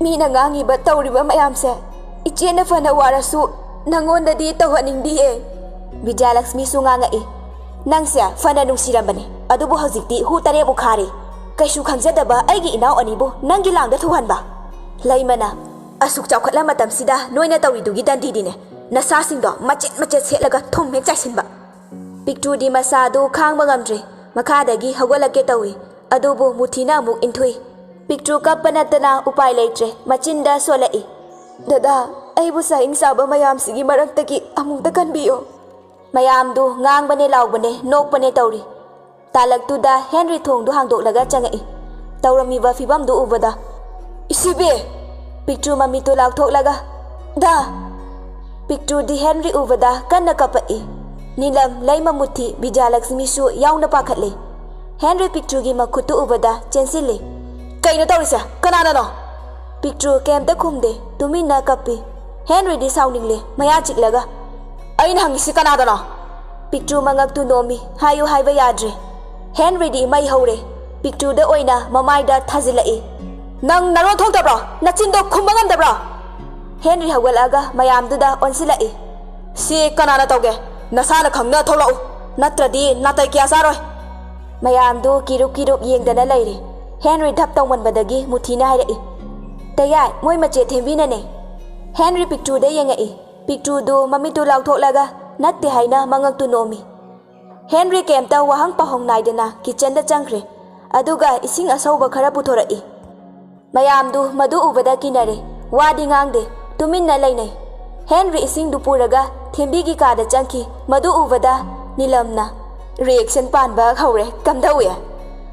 ꯃꯤꯅ ꯉꯥꯡꯉꯤꯕ ꯇꯧꯔꯤꯕ ꯃꯌꯥꯝꯁꯦ ꯏꯆꯦꯅ ꯐꯅ ꯋꯥꯔꯁꯨ ꯅꯪꯉꯣꯟꯗꯗꯤ ꯇꯧꯍꯟꯅꯤꯡꯗꯤꯌꯦ꯫" ꯕꯤꯗ꯭ꯌꯥꯂꯛꯁꯃꯤꯁꯨ ꯉꯥꯡꯉꯛꯏ꯫ "ꯅꯪꯁꯦ ꯐꯅ ꯅꯨꯡꯁꯤꯔꯝꯕꯅꯤ, ꯑꯗꯨꯕꯨ ꯍꯧꯖꯤꯛꯇꯤ ꯍꯨ ꯇꯔꯦꯠꯃꯨꯛ ꯈꯥꯔꯦ꯫ ꯀꯩꯁꯨ ꯈꯪꯖꯗꯕ ꯑꯩꯒꯤ ꯏꯅꯥꯎ ꯑꯅꯤꯕꯨ ꯅꯪꯒꯤ ꯂꯥꯡꯗ ꯊꯨꯍꯟꯕ꯫" ꯂꯩꯃꯅ, "ꯑꯁꯨꯛ ꯆꯥꯎꯈꯠꯂ ꯃꯇꯝꯁꯤꯗ ꯅꯣꯏꯅ ꯇꯧꯔꯤꯗꯨꯒꯤ ꯗꯟꯗꯤꯗꯤꯅꯦ, ꯅꯁꯥꯁꯤꯡꯗꯣ ꯃꯆꯦꯠ ꯃꯆꯦꯠ ꯁꯦꯠꯂꯒ ꯊꯨꯝ ꯍꯦꯛ ꯆꯥꯏꯁꯤꯟꯕ꯫" ꯄꯤꯛꯇ꯭ꯔꯨꯗꯤ ꯃꯁꯥꯗꯨ ꯈꯥꯡꯕ ꯉꯝꯗ꯭ꯔꯦ, ꯃꯈꯥꯗꯒꯤ ꯍꯧꯒꯠꯂꯛꯀꯦ ꯇꯧꯏ꯫ ꯑꯗꯨꯕꯨ ꯃꯨꯊꯤꯅ ꯑꯃꯨꯛ ꯏꯟꯊꯨꯏ꯫ ꯄꯤꯛꯇ꯭ꯔꯨ ꯀꯞꯄ ꯅꯠꯇꯅ ꯎꯄꯥꯏ ꯂꯩꯇ꯭ꯔꯦ, ꯃꯆꯤꯟꯗ ꯁꯣꯜꯂꯛꯏ꯫ "ꯗꯗꯥ, ꯑꯩꯕꯨ ꯆꯥꯍꯤꯡ ꯆꯥꯕ ꯃꯌꯥꯝꯁꯤꯒꯤ ꯃꯔꯛꯇꯒꯤ ꯑꯃꯨꯛꯇ ꯀꯟꯕꯤꯌꯨ꯫" ꯃꯌꯥꯝꯗꯨ ꯉꯥꯡꯕꯅꯦ, ꯂꯥꯎꯕꯅꯦ, ꯅꯣꯛꯄꯅꯦ ꯇꯧꯔꯤ꯫ ꯇꯥꯂꯛꯇꯨꯗ ꯍꯦꯟꯔꯤ ꯊꯣꯡꯗꯨ ꯍꯥꯡꯗꯣꯛꯂꯒ ꯆꯪꯉꯛꯏ꯫ ꯇꯧꯔꯝꯃꯤꯕ ꯐꯤꯕꯝꯗꯨ ꯎꯕꯗ, "ꯏꯁꯤꯕꯤ!" ꯄꯤꯛꯇ꯭ꯔꯨ ꯃꯃꯤꯠꯇꯨ ꯂꯥꯎꯊꯣꯛꯂꯒ, "ꯗꯥ!" ꯄꯤꯛꯇ꯭ꯔꯨꯗꯤ ꯍꯦꯟꯔꯤ ꯎꯕꯗ ꯀꯟꯅ ꯀꯞꯄꯛꯏ꯫ ꯅꯤꯂꯝ, ꯂꯩꯃ, ꯃꯨꯊꯤ, ꯕꯤꯗ꯭ꯌꯥꯂꯛꯁꯃꯤꯁꯨ ꯌꯥꯎꯅ ꯄꯥꯈꯠꯂꯤ꯫ ꯍꯦꯟꯔꯤ ꯄꯤꯛꯇ꯭ꯔꯨꯒꯤ ꯃꯈꯨꯠꯇꯨ ꯎꯕꯗ ꯆꯦꯟꯁꯤꯜꯂꯤ꯫ "ꯀꯩꯅꯣ ꯇꯧꯔꯤꯁꯦ? ꯀꯅꯥꯅꯅꯣ?" ꯄꯤꯛꯇ꯭ꯔꯨ ꯀꯩꯝꯇ ꯈꯨꯝꯗꯦ, ꯇꯨꯃꯤꯟꯅ ꯀꯞꯄꯤ꯫ ꯍꯦꯟꯔꯤꯗꯤ ꯁꯥꯎꯅꯤꯡꯂꯦ, ꯃꯌꯥ ꯆꯤꯛꯂꯒ, "ꯑꯩꯅ ꯍꯪꯉꯤꯁꯤ ꯀꯅꯥꯗꯅꯣ?" ꯄꯤꯛꯇ꯭ꯔꯨ ꯃꯉꯛꯇꯨ ꯅꯣꯝꯃꯤ, ꯍꯥꯏꯌꯨ ꯍꯥꯏꯕ ꯌꯥꯗ꯭ꯔꯦ꯫ ꯍꯦꯟꯔꯤꯗꯤ ꯃꯩ ꯍꯧꯔꯦ, ꯄꯤꯛꯇ꯭ꯔꯨꯗ ꯑꯣꯏꯅ ꯃꯃꯥꯏꯗ ꯊꯥꯖꯤꯜꯂꯛꯏ꯫ "ꯅꯪ ꯅꯔꯣꯟ ꯊꯣꯛꯇꯕ꯭ꯔꯣ? ꯅꯆꯤꯟꯗꯣ ꯈꯨꯝꯕ ꯉꯝꯗꯕ꯭ꯔꯣ?" ꯍꯦꯟꯔꯤ ꯍꯧꯒꯠꯂꯛꯑꯒ ꯃꯌꯥꯝꯗꯨꯗ ꯑꯣꯟꯁꯤꯜꯂꯛꯏ꯫ "ꯁꯤ ꯀꯅꯥꯅ ꯇꯧꯒꯦ? ꯅꯁꯥꯅ ꯈꯪꯅ ꯊꯣꯛꯂꯛꯎ, ꯅꯠꯇ꯭ꯔꯗꯤ ꯅꯥꯇꯩ ꯀꯌꯥ ꯆꯥꯔꯣꯏ!" ꯃꯌꯥꯝꯗꯨ ꯀꯤꯔꯨꯞ ꯀꯤꯔꯨꯞ ꯌꯦꯡꯗꯅ ꯂꯩꯔꯦ꯫ ꯍꯦꯟꯔꯤ ꯙꯞ ꯇꯧꯃꯟꯕꯗꯒꯤ ꯃꯨꯊꯤꯅ ꯍꯥꯏꯔꯛꯏ꯫ "ꯇꯌꯥꯏ, ꯃꯣꯏ ꯃꯆꯦ ꯊꯦꯝꯕꯤꯅꯅꯦ!" ꯍꯦꯟꯔꯤ ꯄꯤꯛꯇ꯭ꯔꯨꯗ ꯌꯦꯡꯉꯛꯏ꯫ ꯄꯤꯛꯇ꯭ꯔꯨꯗꯨ ꯃꯃꯤꯠꯇꯨ ꯂꯥꯎꯊꯣꯛꯂꯒ ꯅꯠꯇꯦ ꯍꯥꯏꯅ ꯃꯉꯛꯇꯨ ꯅꯣꯝꯃꯤ꯫ ꯍꯦꯟꯔꯤ ꯀꯩꯝꯇ ꯋꯥꯍꯪ ꯄꯥꯎꯍꯪ ꯅꯥꯏꯗꯅ ꯀꯤꯆꯟꯗ ꯆꯪꯈ꯭ꯔꯦ꯫ ꯑꯗꯨꯒ ꯏꯁꯤꯡ ꯑꯁꯧꯕ ꯈꯔ ꯄꯨꯊꯣꯔꯛꯏ꯫ ꯃꯌꯥꯝꯗꯨ ꯃꯗꯨ ꯎꯕꯗ ꯀꯤꯅꯔꯦ꯫ ꯋꯥꯗꯤ ꯉꯥꯡꯗꯦ, ꯇꯨꯃꯤꯟꯅ ꯂꯩꯅꯩ꯫ ꯍꯦꯟꯔꯤ ꯏꯁꯤꯡꯗꯨ ꯄꯨꯔꯒ ꯊꯦꯝꯕꯤꯒꯤ ꯀꯥꯗ ꯆꯪꯈꯤ꯫ ꯃꯗꯨ ꯎꯕꯗ ꯅꯤꯂꯝꯅ reaction ꯄꯥꯟꯕ ꯍꯧꯔꯦ꯫ "ꯀꯝꯗꯧꯏ?"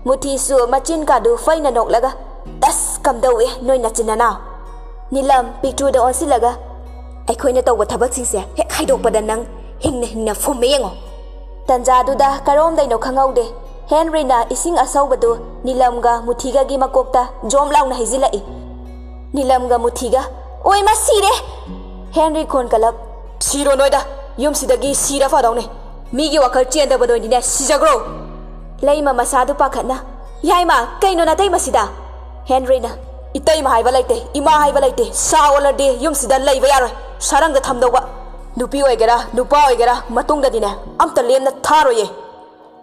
ꯃꯨꯊꯤꯁꯨ ꯃꯆꯤꯟ ꯀꯥꯗꯨ ꯐꯩꯅ ꯅꯣꯛꯂꯒ, "ꯇꯁ! ꯀꯝꯗꯧꯏ ꯅꯣꯏ ꯅꯆꯤꯟ ꯅꯅꯥꯎ?" ꯅꯤꯂꯝ ꯄꯤꯛꯇ꯭ꯔꯨꯗ ꯑꯣꯟꯁꯤꯜꯂꯒ, "ꯑꯩꯈꯣꯏꯅ ꯇꯧꯕ ꯊꯕꯛꯁꯤꯡꯁꯦ ꯍꯦꯛ ꯍꯥꯏꯗꯣꯛꯄꯗ ꯅꯪ ꯍꯤꯡꯅ ꯍꯤꯡꯅ ꯐꯨꯝꯃꯦ ꯌꯦꯡꯉꯣ!" ꯇꯟꯖꯥꯗꯨꯗ ꯀꯔꯣꯝꯗꯩꯅꯣ ꯈꯪꯍꯧꯗꯦ, ꯍꯦꯟꯔꯤꯅ ꯏꯁꯤꯡ ꯑꯁꯧꯕꯗꯨ ꯅꯤꯂꯝꯒ ꯃꯨꯊꯤꯒꯒꯤ ꯃꯀꯣꯛꯇ ꯖꯣꯝ ꯂꯥꯎꯅ ꯍꯩꯖꯤꯜꯂꯛꯏ꯫ ꯅꯤꯂꯝꯒ ꯃꯨꯊꯤꯒ, "ꯑꯣꯏ, ꯃꯥ ꯁꯤꯔꯦ!" ꯍꯦꯟꯔꯤ ꯈꯣꯟ ꯀꯜꯂꯞ, "ꯁꯤꯔꯣ ꯅꯣꯏꯗ, ꯌꯨꯝꯁꯤꯗꯒꯤ ꯁꯤꯔ ꯐꯗꯧꯅꯦ꯫ ꯃꯤꯒꯤ ꯋꯥꯈꯜ ꯆꯦꯟꯗꯕ ꯅꯣꯏꯗꯤꯅꯦ, ꯁꯤꯖꯈ꯭ꯔꯣ!" ꯂꯩꯃ ꯃꯁꯥꯗꯨ ꯄꯥꯈꯠꯅ, "ꯌꯥꯏꯃ, ꯀꯩꯅꯣ ꯅꯇꯩꯃꯁꯤꯗ?" ꯍꯦꯟꯔꯤꯅ, "ꯏꯇꯩꯃ ꯍꯥꯏꯕ ꯂꯩꯇꯦ, ꯏꯃꯥ ꯍꯥꯏꯕ ꯂꯩꯇꯦ, ꯁꯥ ꯑꯣꯜꯂꯗꯤ ꯌꯨꯝꯁꯤꯗ ꯂꯩꯕ ꯌꯥꯔꯣꯏ, ꯁꯥꯔꯪꯗ ꯊꯝꯗꯧꯕ꯫ ꯅꯨꯄꯤ ꯑꯣꯏꯒꯦꯔꯥ, ꯅꯨꯄꯥ ꯑꯣꯏꯒꯦꯔꯥ, ꯃꯇꯨꯡꯗꯗꯤꯅꯦ, ꯑꯝꯇ ꯂꯦꯝꯅ ꯊꯥꯔꯣꯏꯌꯦ꯫"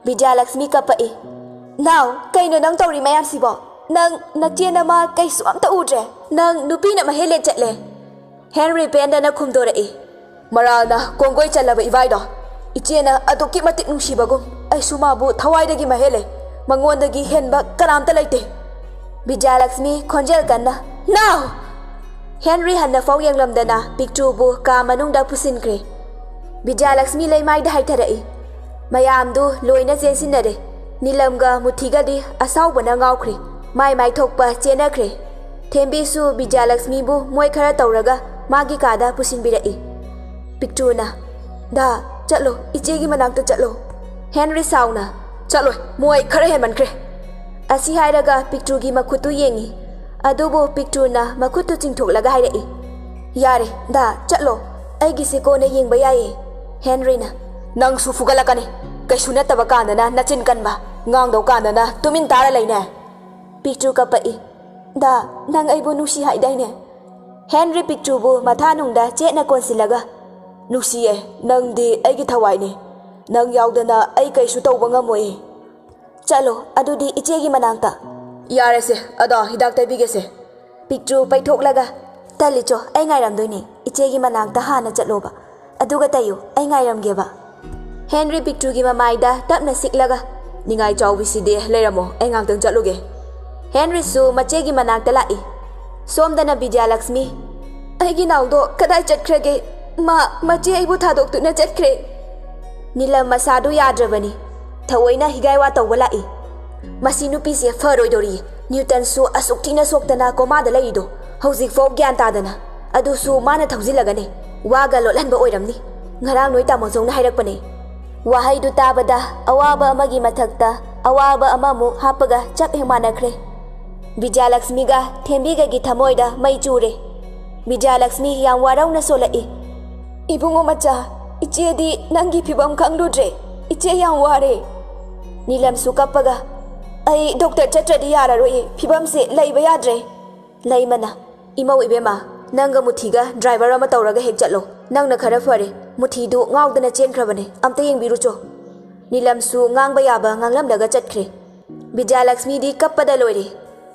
ꯕꯤꯗ꯭ꯌꯥꯂꯛꯁꯃꯤ ꯀꯞꯄꯛꯏ꯫ "ꯅꯥꯎ, ꯀꯩꯅꯣ ꯅꯪ ꯇꯧꯔꯤ ꯃꯌꯥꯝꯁꯤꯕꯣ? ꯅꯪ ꯅꯆꯦ ꯅꯃꯥ ꯀꯩꯁꯨ ꯑꯝꯇ ꯎꯗ꯭ꯔꯦ꯫ ꯅꯪ ꯅꯨꯄꯤꯅ ꯃꯍꯦꯜꯂꯦ ꯆꯠꯂꯦ꯫" ꯍꯦꯟꯔꯤ ꯄꯦꯟꯗꯅ ꯈꯨꯝꯗꯣꯔꯛꯏ꯫ "ꯃꯔꯥꯜꯅ ꯀꯣꯡꯒꯣꯏ ꯆꯜꯂꯕ ꯏꯕꯥꯏꯗꯣ ꯏꯆꯦꯅ ꯑꯗꯨꯛꯀꯤ ꯃꯇꯤꯛ ꯅꯨꯡꯁꯤꯕꯒꯨꯝ ꯑꯩꯁꯨ ꯃꯥꯕꯨ ꯊꯋꯥꯏꯗꯒꯤ ꯃꯍꯦꯜꯂꯦ꯫ ꯃꯉꯣꯟꯗꯒꯤ ꯍꯦꯟꯕ ꯀꯅꯥꯝꯇ ꯂꯩꯇꯦ꯫" ꯕꯤꯗ꯭ꯌꯥꯂꯛꯁꯃꯤ ꯈꯣꯟꯖꯦꯜ ꯀꯟꯅ, "ꯅꯥꯎ!" ꯍꯦꯟꯔꯤ ꯍꯟꯅ ꯐꯥꯎ ꯌꯦꯡꯂꯝꯗꯅ ꯄꯤꯛꯇ꯭ꯔꯨꯕꯨ ꯀꯥ ꯃꯅꯨꯡꯗ ꯄꯨꯁꯤꯟꯈ꯭ꯔꯦ꯫ ꯕꯤꯗ꯭ꯌꯥꯂꯛꯁꯃꯤ ꯂꯩꯃꯥꯏꯗ ꯍꯥꯏꯊꯔꯛꯏ꯫ ꯃꯌꯥꯝꯗꯨ ꯂꯣꯏꯅ ꯆꯦꯟꯁꯤꯟꯅꯔꯦ꯫ ꯅꯤꯂꯝꯒ ꯃꯨꯊꯤꯒꯗꯤ ꯑꯁꯥꯎꯕꯅ ꯉꯥꯎꯈ꯭ꯔꯦ꯫ ꯃꯥꯏ ꯃꯥꯏ ꯊꯣꯛꯄ ꯆꯦꯟꯅꯈ꯭ꯔꯦ꯫ ꯊꯦꯝꯕꯤꯁꯨ ꯕꯤꯗ꯭ꯌꯥꯂꯛꯁꯃꯤꯕꯨ ꯃꯣꯏ ꯈꯔ ꯇꯧꯔꯒ ꯃꯥꯒꯤ ꯀꯥꯗ ꯄꯨꯁꯤꯟꯕꯤꯔꯛꯏ꯫ ꯄꯤꯛꯇ꯭ꯔꯨꯅ, "ꯗꯥ, ꯆꯠꯂꯣ, ꯏꯆꯦꯒꯤ ꯃꯅꯥꯛꯇ ꯆꯠꯂꯣ꯫" ꯍꯦꯟꯔꯤ ꯁꯥꯎꯅ, "ꯆꯠꯂꯣꯏ, ꯃꯣꯏ ꯈꯔ ꯍꯦꯟꯃꯟꯈ꯭ꯔꯦ꯫" ꯑꯁꯤ ꯍꯥꯏꯔꯒ ꯄꯤꯛꯇ꯭ꯔꯨꯒꯤ ꯃꯈꯨꯠꯇꯨ ꯌꯦꯡꯉꯤ꯫ ꯑꯗꯨꯕꯨ ꯄꯤꯛꯇ꯭ꯔꯨꯅ ꯃꯈꯨꯠꯇꯨ ꯆꯤꯡꯊꯣꯛꯂꯒ ꯍꯥꯏꯔꯛꯏ, "ꯌꯥꯔꯦ, ꯗꯥ, ꯆꯠꯂꯣ꯫ ꯑꯩꯒꯤꯁꯦ ꯀꯣꯟꯅ ꯌꯦꯡꯕ ꯌꯥꯏꯌꯦ꯫" ꯍꯦꯟꯔꯤꯅ, "ꯅꯪꯁꯨ ꯐꯨꯒꯠꯂꯛꯀꯅꯤ꯫ ꯀꯩꯁꯨ ꯅꯠꯇꯕ ꯀꯥꯟꯗꯅ ꯅꯆꯤꯟ ꯀꯟꯕ, ꯉꯥꯡꯗꯧ ꯀꯥꯟꯗꯅ ꯇꯨꯃꯤꯟ ꯇꯥꯔ ꯂꯩꯅꯦ꯫" ꯄꯤꯛꯇ꯭ꯔꯨ ꯀꯞꯄꯛꯏ, "ꯗꯥ, ꯅꯪ ꯑꯩꯕꯨ ꯅꯨꯡꯁꯤ ꯍꯥꯏꯗꯥꯏꯅꯦ?" ꯍꯦꯟꯔꯤ ꯄꯤꯛꯇ꯭ꯔꯨꯕꯨ ꯃꯊꯥꯅꯨꯡꯗ ꯆꯦꯠꯅ ꯀꯣꯟꯁꯤꯜꯂꯒ, "ꯅꯨꯡꯁꯤꯌꯦ, ꯅꯪꯗꯤ ꯑꯩꯒꯤ ꯊꯋꯥꯏꯅꯤ꯫ ꯅꯪ ꯌꯥꯎꯗꯅ ꯑꯩ ꯀꯩꯁꯨ ꯇꯧꯕ ꯉꯝꯃꯣꯏ꯫ ꯆꯠꯂꯣ, ꯑꯗꯨꯗꯤ ꯏꯆꯦꯒꯤ ꯃꯅꯥꯛꯇ꯫" "ꯌꯥꯔꯦꯁꯦ, ꯑꯗꯣ ꯍꯤꯗꯥꯛ ꯇꯩꯕꯤꯒꯦꯁꯦ꯫" ꯄꯤꯛꯇ꯭ꯔꯨ ꯄꯩꯊꯣꯛꯂꯒ, "ꯇꯜꯂꯤꯆꯣ, ꯑꯩ ꯉꯥꯏꯔꯝꯗꯣꯏꯅꯦ꯫ ꯏꯆꯦꯒꯤ ꯃꯅꯥꯛꯇ ꯍꯥꯟꯅ ꯆꯠꯂꯣꯕ꯫ ꯑꯗꯨꯒ ꯇꯩꯌꯨ, ꯑꯩ ꯉꯥꯏꯔꯝꯒꯦꯕ꯫" ꯍꯦꯟꯔꯤ ꯄꯤꯛꯇ꯭ꯔꯨꯒꯤ ꯃꯃꯥꯏꯗ ꯇꯞꯅ ꯁꯤꯛꯂꯒ, "ꯅꯤꯡꯉꯥꯏ ꯆꯥꯎꯕꯤꯁꯤꯗꯤ ꯂꯩꯔꯝꯃꯣ, ꯑꯩ ꯉꯥꯛꯇꯪ ꯆꯠꯂꯨꯒꯦ꯫" ꯍꯦꯟꯔꯤꯁꯨ ꯃꯆꯦꯒꯤ ꯃꯅꯥꯛꯇ ꯂꯥꯛꯏ꯫ ꯁꯣꯝꯗꯅ ꯕꯤꯗ꯭ꯌꯥꯂꯛꯁꯃꯤ, "ꯑꯩꯒꯤ ꯅꯥꯎꯗꯣ ꯀꯗꯥꯏ ꯆꯠꯈ꯭ꯔꯒꯦ? ꯃꯥ, ꯃꯆꯦ ꯑꯩꯕꯨ ꯊꯥꯗꯣꯛꯇꯨꯅ ꯆꯠꯈ꯭ꯔꯦ꯫" ꯅꯤꯂꯝ ꯃꯁꯥꯗꯨ ꯌꯥꯗ꯭ꯔꯕꯅꯤ꯫ ꯊꯑꯣꯏꯅ ꯍꯤꯒꯥꯏ ꯋꯥ ꯇꯧꯕ ꯂꯥꯛꯏ꯫ "ꯃꯁꯤ ꯅꯨꯄꯤꯁꯦ ꯐꯔꯣꯏꯗꯧꯔꯤ꯫ ꯅ꯭ꯌꯨꯇꯟꯁꯨ ꯑꯁꯨꯛ ꯊꯤꯅ ꯁꯣꯛꯇꯅ ꯀꯣꯃꯥꯗ ꯂꯩꯔꯤꯗꯣ, ꯍꯧꯖꯤꯛꯐꯥꯎ ꯒ꯭ꯌꯥꯟ ꯇꯥꯗꯅ꯫ ꯑꯗꯨꯁꯨ ꯃꯥꯅ ꯊꯧꯖꯤꯜꯂꯒꯅꯦ꯫ ꯋꯥꯒ ꯂꯣꯠꯍꯟꯕ ꯑꯣꯏꯔꯝꯅꯤ꯫ ꯉꯔꯥꯡ ꯅꯣꯏ ꯇꯥꯃꯣꯖꯧꯅ ꯍꯥꯏꯔꯛꯄꯅꯦ꯫" ꯋꯥꯍꯩꯗꯨ ꯇꯥꯕꯗ ꯑꯋꯥꯕ ꯑꯃꯒꯤ ꯃꯊꯛꯇ ꯑꯋꯥꯕ ꯑꯃꯃꯨꯛ ꯍꯥꯞꯄꯒ ꯆꯞ ꯍꯦꯛ ꯃꯥꯟꯅꯈ꯭ꯔꯦ꯫ ꯕꯤꯗ꯭ꯌꯥꯂꯛꯁꯃꯤꯒ ꯊꯦꯝꯕꯤꯒꯒꯤ ꯊꯃꯣꯏꯗ ꯃꯩ ꯆꯨꯔꯦ꯫ ꯕꯤꯗ꯭ꯌꯥꯂꯛꯁꯃꯤ ꯌꯥꯝ ꯋꯥꯔꯧꯅ ꯁꯣꯜꯂꯛꯏ꯫ "ꯏꯕꯨꯡꯉꯣ ꯃꯆꯥ, ꯏꯆꯦꯗꯤ ꯅꯪꯒꯤ ꯐꯤꯕꯝ ꯈꯪꯂꯨꯗ꯭ꯔꯦ꯫ ꯏꯆꯦ ꯌꯥꯝ ꯋꯥꯔꯦ꯫" ꯅꯤꯂꯝꯁꯨ ꯀꯞꯄꯒ, "ꯑꯩ ꯗꯣꯛꯇꯔ ꯆꯠꯇ꯭ꯔꯗꯤ ꯌꯥꯔꯔꯣꯏꯌꯦ, ꯐꯤꯕꯝꯁꯦ ꯂꯩꯕ ꯌꯥꯗ꯭ꯔꯦ꯫" ꯂꯩꯃꯅ, "ꯏꯃꯧ ꯏꯕꯦꯝꯃ, ꯅꯪꯒ ꯃꯨꯊꯤꯒ ꯗ꯭ꯔꯥꯏꯚꯔ ꯑꯃ ꯇꯧꯔꯒ ꯍꯦꯛ ꯆꯠꯂꯣ꯫ ꯅꯪꯅ ꯈꯔ ꯐꯔꯦ꯫ ꯃꯨꯊꯤꯗꯨ ꯉꯥꯎꯗꯅ ꯆꯦꯟꯈ꯭ꯔꯕꯅꯦ꯫ ꯑꯝꯇ ꯌꯦꯡꯕꯤꯔꯨꯆꯣ꯫" ꯅꯤꯂꯝꯁꯨ ꯉꯥꯡꯕ ꯌꯥꯕ ꯉꯥꯡꯂꯝꯂꯒ ꯆꯠꯈ꯭ꯔꯦ꯫ ꯕꯤꯗ꯭ꯌꯥꯂꯛꯁꯃꯤꯗꯤ ꯀꯞꯄꯗ ꯂꯣꯏꯔꯦ꯫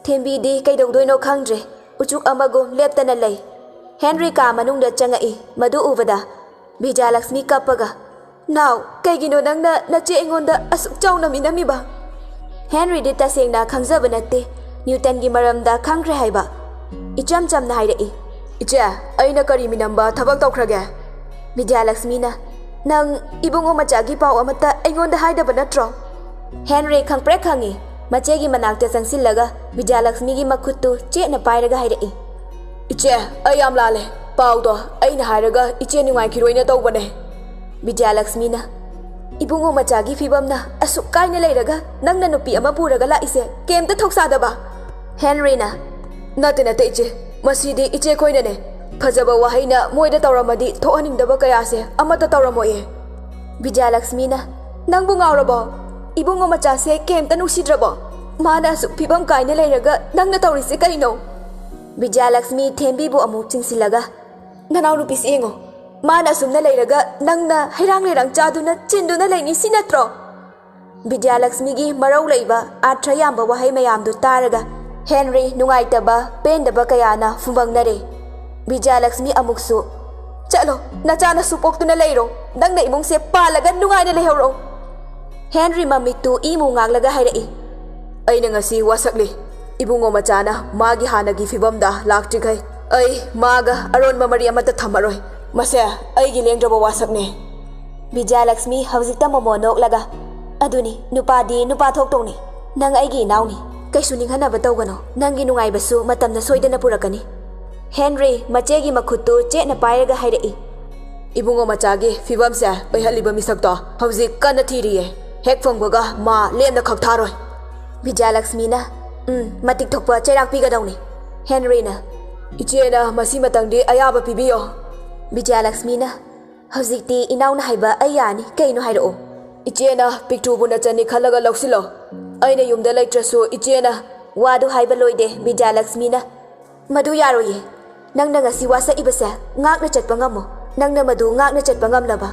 ꯊꯦꯝꯕꯤꯗꯤ ꯀꯩꯗꯧꯗꯣꯏꯅꯣ ꯈꯪꯗ꯭ꯔꯦ꯫ ꯎꯆꯨꯛ ꯑꯃꯒꯨꯝ ꯂꯦꯞꯇꯅ ꯂꯩ꯫ ꯍꯦꯟꯔꯤ ꯀꯥ ꯃꯅꯨꯡꯗ ꯆꯪꯉꯛꯏ꯫ ꯃꯗꯨ ꯎꯕꯗ ꯕꯤꯗ꯭ꯌꯥꯂꯛꯁꯃꯤ ꯀꯞꯄꯒ, "ꯅꯥꯎ, ꯀꯩꯒꯤꯅꯣ ꯅꯪꯅ ꯅꯆꯦ ꯑꯩꯉꯣꯟꯗ ꯑꯁꯨꯛ ꯆꯥꯎꯅ ꯃꯤꯅꯝꯃꯤꯕ?" ꯍꯦꯟꯔꯤꯗꯤ ꯇꯁꯦꯡꯅ ꯈꯪꯖꯕ ꯅꯠꯇꯦ ꯅ꯭ꯌꯨꯇꯟꯒꯤ ꯃꯔꯝꯗ ꯈꯪꯈ꯭ꯔꯦ ꯍꯥꯏꯕ꯫ ꯏꯆꯝ ꯆꯝꯅ ꯍꯥꯏꯔꯛꯏ꯫ "ꯏꯆꯦ, ꯑꯩꯅ ꯀꯔꯤ ꯃꯤꯅꯝꯕ ꯊꯕꯛ ꯇꯧꯈ꯭ꯔꯒꯦ?" ꯕꯤꯗ꯭ꯌꯥꯂꯛꯁꯃꯤꯅ, "ꯅꯪ ꯏꯕꯨꯡꯉꯣ ꯃꯆꯥꯒꯤ ꯄꯥꯎ ꯑꯃꯠꯇ ꯑꯩꯉꯣꯟꯗ ꯍꯥꯏꯗꯕ ꯅꯠꯇ꯭ꯔꯣ?" ꯍꯦꯟꯔꯤ ꯈꯪꯄ꯭ꯔꯦꯛ ꯈꯪꯉꯤ꯫ ꯃꯆꯦꯒꯤ ꯃꯅꯥꯛꯇ ꯆꯪꯁꯤꯜꯂꯒ ꯕꯤꯗ꯭ꯌꯥꯂꯛꯁꯃꯤꯒꯤ ꯃꯈꯨꯠꯇꯨ ꯆꯦꯠꯅ ꯄꯥꯏꯔꯒ ꯍꯥꯏꯔꯛꯏ꯫ "ꯏꯆꯦ, ꯑꯩ ꯌꯥꯝ ꯂꯥꯜꯂꯦ꯫ ꯄꯥꯎꯗꯣ ꯑꯩꯅ ꯍꯥꯏꯔꯒ ꯏꯆꯦ ꯅꯨꯡꯉꯥꯏꯈꯤꯔꯣꯏꯅ ꯇꯧꯕꯅꯦ꯫" ꯕꯤꯗ꯭ꯌꯥꯂꯛꯁꯃꯤꯅ, "ꯏꯕꯨꯡꯉꯣ ꯃꯆꯥꯒꯤ ꯐꯤꯕꯝꯅ ꯑꯁꯨꯛ ꯀꯥꯏꯅ ꯂꯩꯔꯒ ꯅꯪꯅ ꯅꯨꯄꯤ ꯑꯃ ꯄꯨꯔꯒ ꯂꯥꯛꯏꯁꯦ ꯀꯩꯝꯇ ꯊꯧꯁꯥꯗꯕ?" ꯍꯦꯟꯔꯤꯅ, "ꯅꯠꯇꯦ, ꯅꯠꯇꯦ ꯏꯆꯦ, ꯃꯁꯤꯗꯤ ꯏꯆꯦ ꯈꯣꯏꯅꯅꯦ꯫ ꯐꯖꯕ ꯋꯥꯍꯩꯅ ꯃꯣꯏꯗ ꯇꯧꯔꯝꯃꯗꯤ ꯊꯣꯛꯍꯟꯅꯤꯡꯗꯕ ꯀꯌꯥꯁꯦ ꯑꯃꯠꯇ ꯇꯧꯔꯝꯃꯣꯏꯌꯦ꯫" ꯕꯤꯗ꯭ꯌꯥꯂꯛꯁꯃꯤꯅ, "ꯅꯪꯕꯨ ꯉꯥꯎꯔꯕꯣ? ꯏꯕꯨꯡꯉꯣ ꯃꯆꯥꯁꯦ ꯀꯩꯝꯇ ꯅꯨꯡꯁꯤꯗ꯭ꯔꯕꯣ? ꯃꯥꯅ ꯑꯁꯨꯛ ꯐꯤꯕꯝ ꯀꯥꯏꯅ ꯂꯩꯔꯒ ꯅꯪꯅ ꯇꯧꯔꯤꯁꯦ ꯀꯩꯅꯣ?" ꯕꯤꯖꯌꯂꯛꯁꯃꯤ ꯊꯦꯝꯕꯤꯕꯨ ꯑꯃꯨꯛ ꯆꯤꯡꯁꯤꯜꯂꯒ, "ꯅꯅꯥꯎꯅꯨꯄꯤꯁꯤ ꯌꯦꯡꯉꯣ, ꯃꯥꯅ ꯑꯁꯨꯝꯅ ꯂꯩꯔꯒ ꯅꯪꯅ ꯍꯩꯔꯥꯡ ꯂꯩꯔꯥꯡ ꯆꯥꯗꯨꯅ ꯆꯤꯟꯗꯨꯅ ꯂꯩꯅꯤ, ꯁꯤ ꯅꯠꯇ꯭ꯔꯣ?" ꯕꯤꯗ꯭ꯌꯥꯂꯛꯁꯃꯤꯒꯤ ꯃꯔꯧ ꯂꯩꯕ ꯑꯥꯔꯊ ꯌꯥꯝꯕ ꯋꯥꯍꯩ ꯃꯌꯥꯝꯗꯨ ꯇꯥꯔꯒ ꯍꯦꯟꯔꯤ ꯅꯨꯡꯉꯥꯏꯇꯕ, ꯄꯦꯟꯗꯕ ꯀꯌꯥꯅ ꯐꯨꯝꯕꯪꯅꯔꯦ꯫ ꯕꯤꯗ꯭ꯌꯥꯂꯛꯁꯃꯤ ꯑꯃꯨꯛꯁꯨ, "ꯆꯠꯂꯣ, ꯅꯆꯥꯅꯁꯨ ꯄꯣꯛꯇꯨꯅ ꯂꯩꯔꯣ, ꯅꯪꯅ ꯏꯃꯨꯡꯁꯦ ꯄꯥꯜꯂꯒ ꯅꯨꯡꯉꯥꯏꯅ ꯂꯩꯍꯧꯔꯣ꯫" ꯍꯦꯟꯔꯤ ꯃꯃꯤꯠꯇꯨ ꯏꯃꯨ ꯉꯥꯡꯂꯒ ꯍꯥꯏꯔꯛꯏ, "ꯑꯩꯅ ꯉꯁꯤ ꯋꯥꯁꯛꯂꯤ꯫ ꯏꯕꯨꯡꯉꯣ ꯃꯆꯥꯅ ꯃꯥꯒꯤ ꯍꯥꯟꯅꯒꯤ ꯐꯤꯕꯝꯗ ꯂꯥꯛꯇ꯭ꯔꯤꯈꯩ ꯑꯩ ꯃꯥꯒ ꯑꯔꯣꯟꯕ ꯃꯔꯤ ꯑꯃꯠꯇ ꯊꯝꯃꯔꯣꯏ꯫ ꯃꯁꯦ ꯑꯩꯒꯤ ꯂꯦꯡꯗ꯭ꯔꯕ ꯋꯥꯁꯛꯅꯤ꯫" ꯕꯤꯖꯌꯂꯛꯁꯃꯤ ꯍꯧꯖꯤꯛꯇ ꯃꯣꯃꯣ ꯅꯣꯛꯂꯒ, "ꯑꯗꯨꯅꯤ, ꯅꯨꯄꯥꯗꯤ ꯅꯨꯄꯥ ꯊꯣꯛꯇꯧꯅꯤ꯫ ꯅꯪ ꯑꯩꯒꯤ ꯏꯅꯥꯎꯅꯤ꯫ ꯀꯩꯁꯨ ꯅꯤꯡꯍꯟꯅꯕ ꯇꯧꯒꯅꯨ꯫ ꯅꯪꯒꯤ ꯅꯨꯡꯉꯥꯏꯕꯁꯨ ꯃꯇꯝꯅ ꯁꯣꯏꯗꯅ ꯄꯨꯔꯛꯀꯅꯤ꯫" ꯍꯦꯟꯔꯤ ꯃꯆꯦꯒꯤ ꯃꯈꯨꯠꯇꯨ ꯆꯦꯠꯅ ꯄꯥꯏꯔꯒ ꯍꯥꯏꯔꯛꯏ, "ꯏꯕꯨꯡꯉꯣ ꯃꯆꯥꯒꯤ ꯐꯤꯕꯝꯁꯦ ꯑꯣꯏꯍꯜꯂꯤꯕ ꯃꯤꯁꯛꯇꯣ ꯍꯧꯖꯤꯛ ꯀꯟꯅ ꯊꯤꯔꯤꯌꯦ꯫ ꯍꯦꯛ ꯐꯪꯕꯒ ꯃꯥ ꯂꯦꯝꯅ ꯈꯛ ꯊꯥꯔꯣꯏ꯫" ꯕꯤꯖꯌꯂꯛꯁꯃꯤꯅ, "ꯎꯝ, ꯃꯇꯤꯛ ꯊꯣꯛꯄ ꯆꯩꯔꯥꯛ ꯄꯤꯒꯗꯧꯅꯤ꯫" ꯍꯦꯟꯔꯤꯅ, "ꯏꯆꯦꯅ ꯃꯁꯤꯃꯇꯪꯗꯤ ꯑꯌꯥꯕ ꯄꯤꯕꯤꯌꯣ꯫" ꯕꯤꯖꯌꯂꯛꯁꯃꯤꯅ, "ꯍꯧꯖꯤꯛꯇꯤ ꯏꯅꯥꯎꯅ ꯍꯥꯏꯕ ꯑꯩ ꯌꯥꯅꯤ, ꯀꯩꯅꯣ ꯍꯥꯏꯔꯛꯑꯣ꯫" "ꯏꯆꯦꯅ ꯄꯤꯛꯇ꯭ꯔꯨꯕꯨ ꯅꯆꯟꯅꯤ ꯈꯜꯂꯒ ꯂꯧꯁꯤꯜꯂꯣ꯫ ꯑꯩꯅ ꯌꯨꯝꯗ ꯂꯩꯇ꯭ꯔꯁꯨ ꯏꯆꯦꯅ꯫" ꯋꯥꯗꯨ ꯍꯥꯏꯕ ꯂꯣꯏꯗꯦ ꯕꯤꯗ꯭ꯌꯥꯂꯛꯁꯃꯤꯅ, "ꯃꯗꯨ ꯌꯥꯔꯣꯏꯌꯦ꯫ ꯅꯪꯅ ꯉꯁꯤ ꯋꯥꯁꯛꯏꯕꯁꯦ ꯉꯥꯛꯅ ꯆꯠꯄ ꯉꯝꯃꯣ꯫ ꯅꯪꯅ ꯃꯗꯨ ꯉꯥꯛꯅ ꯆꯠꯄ ꯉꯝꯂꯕ,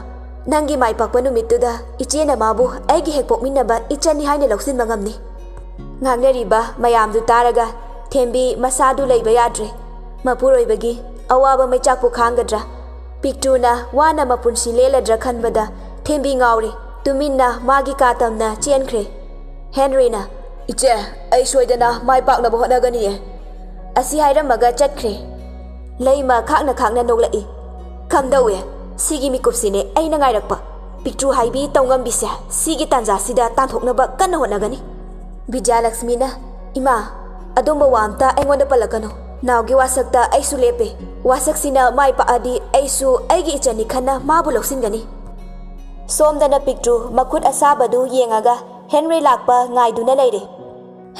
ꯅꯪꯒꯤ ꯃꯥꯏ ꯄꯥꯛꯄ ꯅꯨꯃꯤꯠꯇꯨꯗ ꯏꯆꯦꯅ ꯃꯥꯕꯨ ꯑꯩꯒꯤ ꯍꯦꯛ ꯄꯣꯛꯃꯤꯟꯅꯕ ꯏꯆꯟꯅꯤ ꯍꯥꯏꯅ ꯂꯧꯁꯤꯟꯕ ꯉꯝꯅꯤ꯫" ꯉꯥꯡꯅꯔꯤꯕ ꯃꯌꯥꯝꯗꯨ ꯇꯥꯔꯒ ꯊꯦꯝꯕꯤ ꯃꯁꯥꯗꯨ ꯂꯩꯕ ꯌꯥꯗ꯭ꯔꯦ꯫ ꯃꯄꯨꯔꯣꯏꯕꯒꯤ ꯑꯋꯥꯕ ꯃꯩꯆꯥꯛꯄꯨ ꯈꯥꯡꯒꯗ꯭ꯔꯥ? ꯄꯤꯛꯇ꯭ꯔꯨꯅ ꯋꯥꯅ ꯃꯄꯨꯟꯁꯤ ꯂꯦꯜꯂꯗ꯭ꯔꯥ ꯈꯟꯕꯗ ꯊꯦꯝꯕꯤ ꯉꯥꯎꯔꯦ꯫ ꯇꯨꯃꯤꯟꯅ ꯃꯥꯒꯤ ꯀꯥ ꯇꯝꯅ ꯆꯦꯟꯈ꯭ꯔꯦ꯫ ꯍꯦꯟꯔꯤꯅ, "ꯏꯆꯦ, ꯑꯩ ꯁꯣꯏꯗꯅ ꯃꯥꯏ ꯄꯥꯛꯅꯕ ꯍꯣꯠꯅꯒꯅꯤꯌꯦ꯫" ꯑꯁꯤ ꯍꯥꯏꯔꯝꯃꯒ ꯆꯠꯈ꯭ꯔꯦ꯫ ꯂꯩꯃ ꯈꯥꯛꯅ ꯈꯥꯛꯅ ꯅꯣꯛꯂꯛꯏ꯫ "ꯀꯝꯗꯧꯋꯦ? ꯁꯤꯒꯤ ꯃꯤꯀꯨꯞꯁꯤꯅꯦ ꯑꯩꯅ ꯉꯥꯏꯔꯛꯄ꯫ ꯄꯤꯛꯇ꯭ꯔꯨ ꯍꯥꯏꯕꯤ ꯇꯧꯉꯝꯕꯤꯁꯦ ꯁꯤꯒꯤ ꯇꯥꯟꯖꯥꯁꯤꯗ ꯇꯥꯟꯊꯣꯛꯅꯕ ꯀꯟꯅ ꯍꯣꯠꯅꯒꯅꯤ꯫" ꯕꯤꯗ꯭ꯌꯥꯂꯛꯁꯃꯤꯅ, "ꯏꯃꯥ, ꯑꯗꯨꯝꯕ ꯋꯥ ꯑꯝꯇ ꯑꯩꯉꯣꯟꯗ ꯄꯜꯂꯛꯀꯅꯨ꯫ ꯅꯥꯎꯒꯤ ꯋꯥꯁꯛꯇ ꯑꯩꯁꯨ ꯂꯦꯞꯄꯦ꯫ ꯋꯥꯁꯛꯁꯤꯅ ꯃꯥꯏ ꯄꯥꯛꯑꯗꯤ ꯑꯩꯁꯨ ꯑꯩꯒꯤ ꯏꯆꯟꯅꯤ ꯈꯟꯅ ꯃꯥꯕꯨ ꯂꯧꯁꯤꯟꯒꯅꯤ꯫" ꯁꯣꯝꯗꯅ ꯄꯤꯛꯇ꯭ꯔꯨ ꯃꯈꯨꯠ ꯑꯁꯥꯕꯗꯨ ꯌꯦꯡꯉꯒ ꯍꯦꯟꯔꯤ ꯂꯥꯛꯄ ꯉꯥꯏꯗꯨꯅ ꯂꯩꯔꯦ꯫